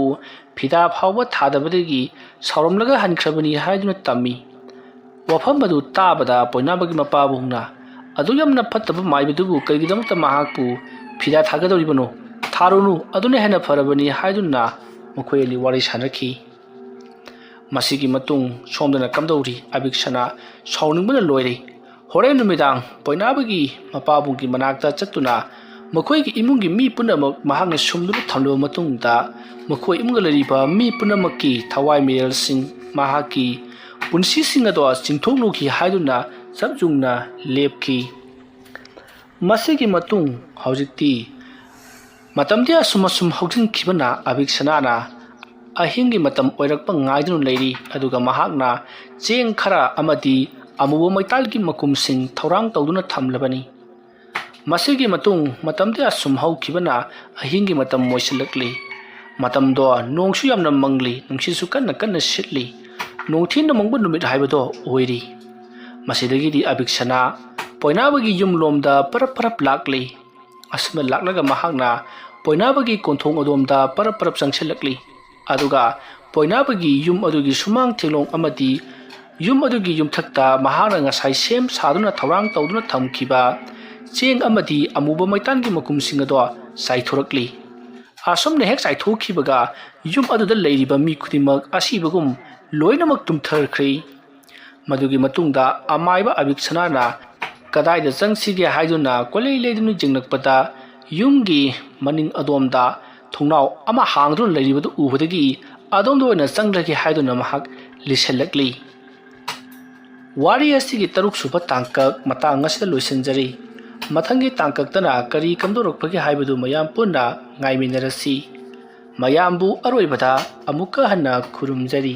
ꯐꯤꯗꯥ ꯐꯥꯎꯕ ꯊꯥꯗꯕꯗꯒꯤ ꯁꯥꯎꯔꯝꯂꯒ ꯍꯟꯈ꯭ꯔꯕꯅꯤ ꯍꯥꯏꯗꯨꯅ ꯇꯝꯃꯤ꯫ ꯋꯥꯐꯝ ꯑꯗꯨ ꯇꯥꯕꯗ ꯄꯣꯏꯅꯥꯕꯒꯤ ꯃꯄꯥꯕꯨꯡꯅ, "ꯑꯗꯨ ꯌꯥꯝꯅ ꯐꯠꯇꯕ ꯃꯥꯏꯕꯗꯨꯕꯨ ꯀꯔꯤꯒꯤꯗꯃꯛꯇ ꯃꯍꯥꯛꯄꯨ ꯐꯤꯗꯥ ꯊꯥꯒꯗꯧꯔꯤꯕꯅꯣ? ꯊꯥꯔꯨꯅꯨ, ꯑꯗꯨꯅ ꯍꯦꯟꯅ ꯐꯔꯕꯅꯤ" ꯍꯥꯏꯗꯨꯅ ꯃꯈꯣꯏ ꯑꯅꯤ ꯋꯥꯔꯤ ꯁꯥꯅꯈꯤ꯫ ꯃꯁꯤꯒꯤ ꯃꯇꯨꯡ ꯁꯣꯝꯗꯅ ꯀꯝꯗꯧꯔꯤ? ꯑꯕꯤꯛꯁꯅꯥ ꯁꯥꯎꯅꯤꯡꯕꯅ ꯂꯣꯏꯔꯦ꯫ ꯍꯣꯔꯦꯟ ꯅꯨꯃꯤꯗꯥꯡ ꯄꯣꯏꯅꯥꯕꯒꯤ ꯃꯄꯥꯕꯨꯡꯒꯤ ꯃꯅꯥꯛꯇ ꯆꯠꯇꯨꯅ ꯃꯈꯣꯏꯒꯤ ꯏꯃꯨꯡꯒꯤ ꯃꯤ ꯄꯨꯝꯅꯃꯛ ꯃꯍꯥꯛꯅ ꯁꯨꯝꯗꯨꯅ ꯊꯝꯂꯕ ꯃꯇꯨꯡꯗ ꯃꯈꯣꯏ ꯏꯃꯨꯡꯗ ꯂꯩꯔꯤꯕ ꯃꯤ ꯄꯨꯝꯅꯃꯛꯀꯤ ꯊꯋꯥꯏ ꯃꯤꯔꯦꯜꯁꯤꯡ, ꯃꯍꯥꯛꯀꯤ ꯄꯨꯟꯁꯤꯁꯤꯡ ꯑꯗꯣ ꯆꯤꯡꯊꯣꯛꯂꯨꯈꯤ ꯍꯥꯏꯗꯨꯅ ꯆꯞ ꯌꯨꯡꯅ ꯂꯦꯞꯈꯤ꯫ ꯃꯁꯤꯒꯤ ꯃꯇꯨꯡ ꯍꯧꯖꯤꯛꯇꯤ ꯃꯇꯝꯗꯤ ꯑꯁꯨꯝ ꯑꯁꯨꯝ ꯍꯧꯖꯤꯟꯈꯤꯕꯅ ꯑꯕꯤꯛꯁꯅꯥꯅ ꯑꯍꯤꯡꯒꯤ ꯃꯇꯝ ꯑꯣꯏꯔꯛꯄ ꯉꯥꯏꯗꯨꯅ ꯂꯩꯔꯤ꯫ ꯑꯗꯨꯒ ꯃꯍꯥꯛꯅ ꯆꯦꯡ ꯈꯔ ꯑꯃꯗꯤ ꯑꯃꯨꯕ ꯃꯩꯇꯥꯜꯒꯤ ꯃꯀꯨꯝꯁꯤꯡ ꯊꯧꯔꯥꯡ ꯇꯧꯗꯨꯅ ꯊꯝꯂꯕꯅꯤ꯫ ꯃꯁꯤꯒꯤ ꯃꯇꯨꯡ ꯃꯇꯝꯗꯤ ꯑꯁꯨꯝ ꯍꯧꯈꯤꯕꯅ ꯑꯍꯤꯡꯒꯤ ꯃꯇꯝ ꯑꯣꯏꯁꯤꯜꯂꯛꯂꯤ꯫ ꯃꯇꯝꯗꯣ ꯅꯣꯡꯁꯨ ꯌꯥꯝꯅ ꯃꯪꯂꯤ, ꯅꯨꯡꯁꯤꯠꯁꯨ ꯀꯟꯅ ꯀꯟꯅ ꯁꯤꯠꯂꯤ꯫ ꯅꯣꯡꯊꯤꯅ ꯃꯪꯕ ꯅꯨꯃꯤꯠ ꯍꯥꯏꯕꯗꯣ ꯑꯣꯏꯔꯤ꯫ ꯃꯁꯤꯗꯒꯤꯗꯤ ꯑꯕꯤꯛꯁꯅꯥ ꯄꯣꯏꯅꯥꯕꯒꯤ ꯌꯨꯝꯂꯣꯝꯗ ꯄꯔꯞ ꯄꯔꯞ ꯂꯥꯛꯂꯤ꯫ ꯑꯁꯨꯝꯅ ꯂꯥꯛꯂꯒ ꯃꯍꯥꯛꯅ ꯄꯣꯏꯅꯥꯕꯒꯤ ꯀꯣꯟꯊꯣꯡ ꯑꯗꯣꯝꯗ ꯄꯔꯞ ꯄꯔꯞ ꯆꯪꯁꯤꯜꯂꯛꯂꯤ꯫ ꯑꯗꯨꯒ ꯄꯣꯏꯅꯥꯕꯒꯤ ꯌꯨꯝ ꯑꯗꯨꯒꯤ ꯁꯨꯃꯥꯡ ꯊꯦꯂꯣꯡ ꯑꯃꯗꯤ ꯌꯨꯝ ꯑꯗꯨꯒꯤ ꯌꯨꯝꯊꯛꯇ ꯃꯍꯥꯛꯅ ꯉꯁꯥꯏ ꯁꯦꯝ ꯁꯥꯗꯨꯅ ꯊꯧꯔꯥꯡ ꯇꯧꯗꯨꯅ ꯊꯝꯈꯤꯕ ꯆꯦꯡ ꯑꯃꯗꯤ ꯑꯃꯨꯕ ꯃꯩꯇꯥꯟꯒꯤ ꯃꯀꯨꯝꯁꯤꯡ ꯑꯗꯣ ꯆꯥꯏꯊꯣꯔꯛꯂꯤ꯫ ꯑꯁꯨꯝꯅ ꯍꯦꯛ ꯆꯥꯏꯊꯣꯛꯈꯤꯕꯒ ꯌꯨꯝ ꯑꯗꯨꯗ ꯂꯩꯔꯤꯕ ꯃꯤ ꯈꯨꯗꯤꯡꯃꯛ ꯑꯁꯤꯕꯒꯨꯝ ꯂꯣꯏꯅꯃꯛ ꯇꯨꯝꯊꯈ꯭ꯔꯦ꯫ ꯃꯗꯨꯒꯤ ꯃꯇꯨꯡꯗ ꯑꯃꯥꯏꯕ ꯑꯕꯤꯛꯁꯅꯥꯅ ꯀꯗꯥꯏꯗ ꯆꯪꯁꯤꯒꯦ ꯍꯥꯏꯗꯨꯅ ꯀꯣꯏꯂꯩ ꯂꯩꯗꯨꯅ ꯌꯦꯡꯂꯛꯄꯗ, ꯌꯨꯝꯒꯤ ꯃꯅꯤꯡ ꯑꯗꯣꯝꯗ ꯊꯣꯡꯅꯥꯎ ꯑꯃ ꯍꯥꯡꯗꯨꯅ ꯂꯩꯔꯤꯕꯗꯨ ꯎꯕꯗꯒꯤ ꯑꯗꯣꯝꯗ ꯑꯣꯏꯅ ꯆꯪꯂꯒꯦ ꯍꯥꯏꯗꯨꯅ ꯃꯍꯥꯛ ꯂꯤꯁꯤꯜꯂꯛꯂꯤ꯫ ꯋꯥꯔꯤ ꯑꯁꯤꯒꯤ ꯇꯔꯨꯛ ꯁꯨꯕ ꯇꯥꯡꯀꯛ ꯃꯇꯥꯡ ꯑꯁꯤꯗ ꯂꯣꯏꯁꯤꯟꯖꯔꯤ꯫ ꯃꯊꯪꯒꯤ ꯇꯥꯡꯀꯛꯇꯅ ꯀꯔꯤ ꯀꯝꯗꯧꯔꯛꯄꯒꯦ ꯍꯥꯏꯕꯗꯨ ꯃꯌꯥꯝ ꯄꯨꯟꯅ ꯉꯥꯏꯃꯤꯟꯅꯔꯁꯤ꯫ ꯃꯌꯥꯝꯕꯨ ꯑꯔꯣꯏꯕꯗ ꯑꯃꯨꯛꯀ ꯍꯟꯅ ꯈꯨꯔꯨꯝꯖꯔꯤ꯫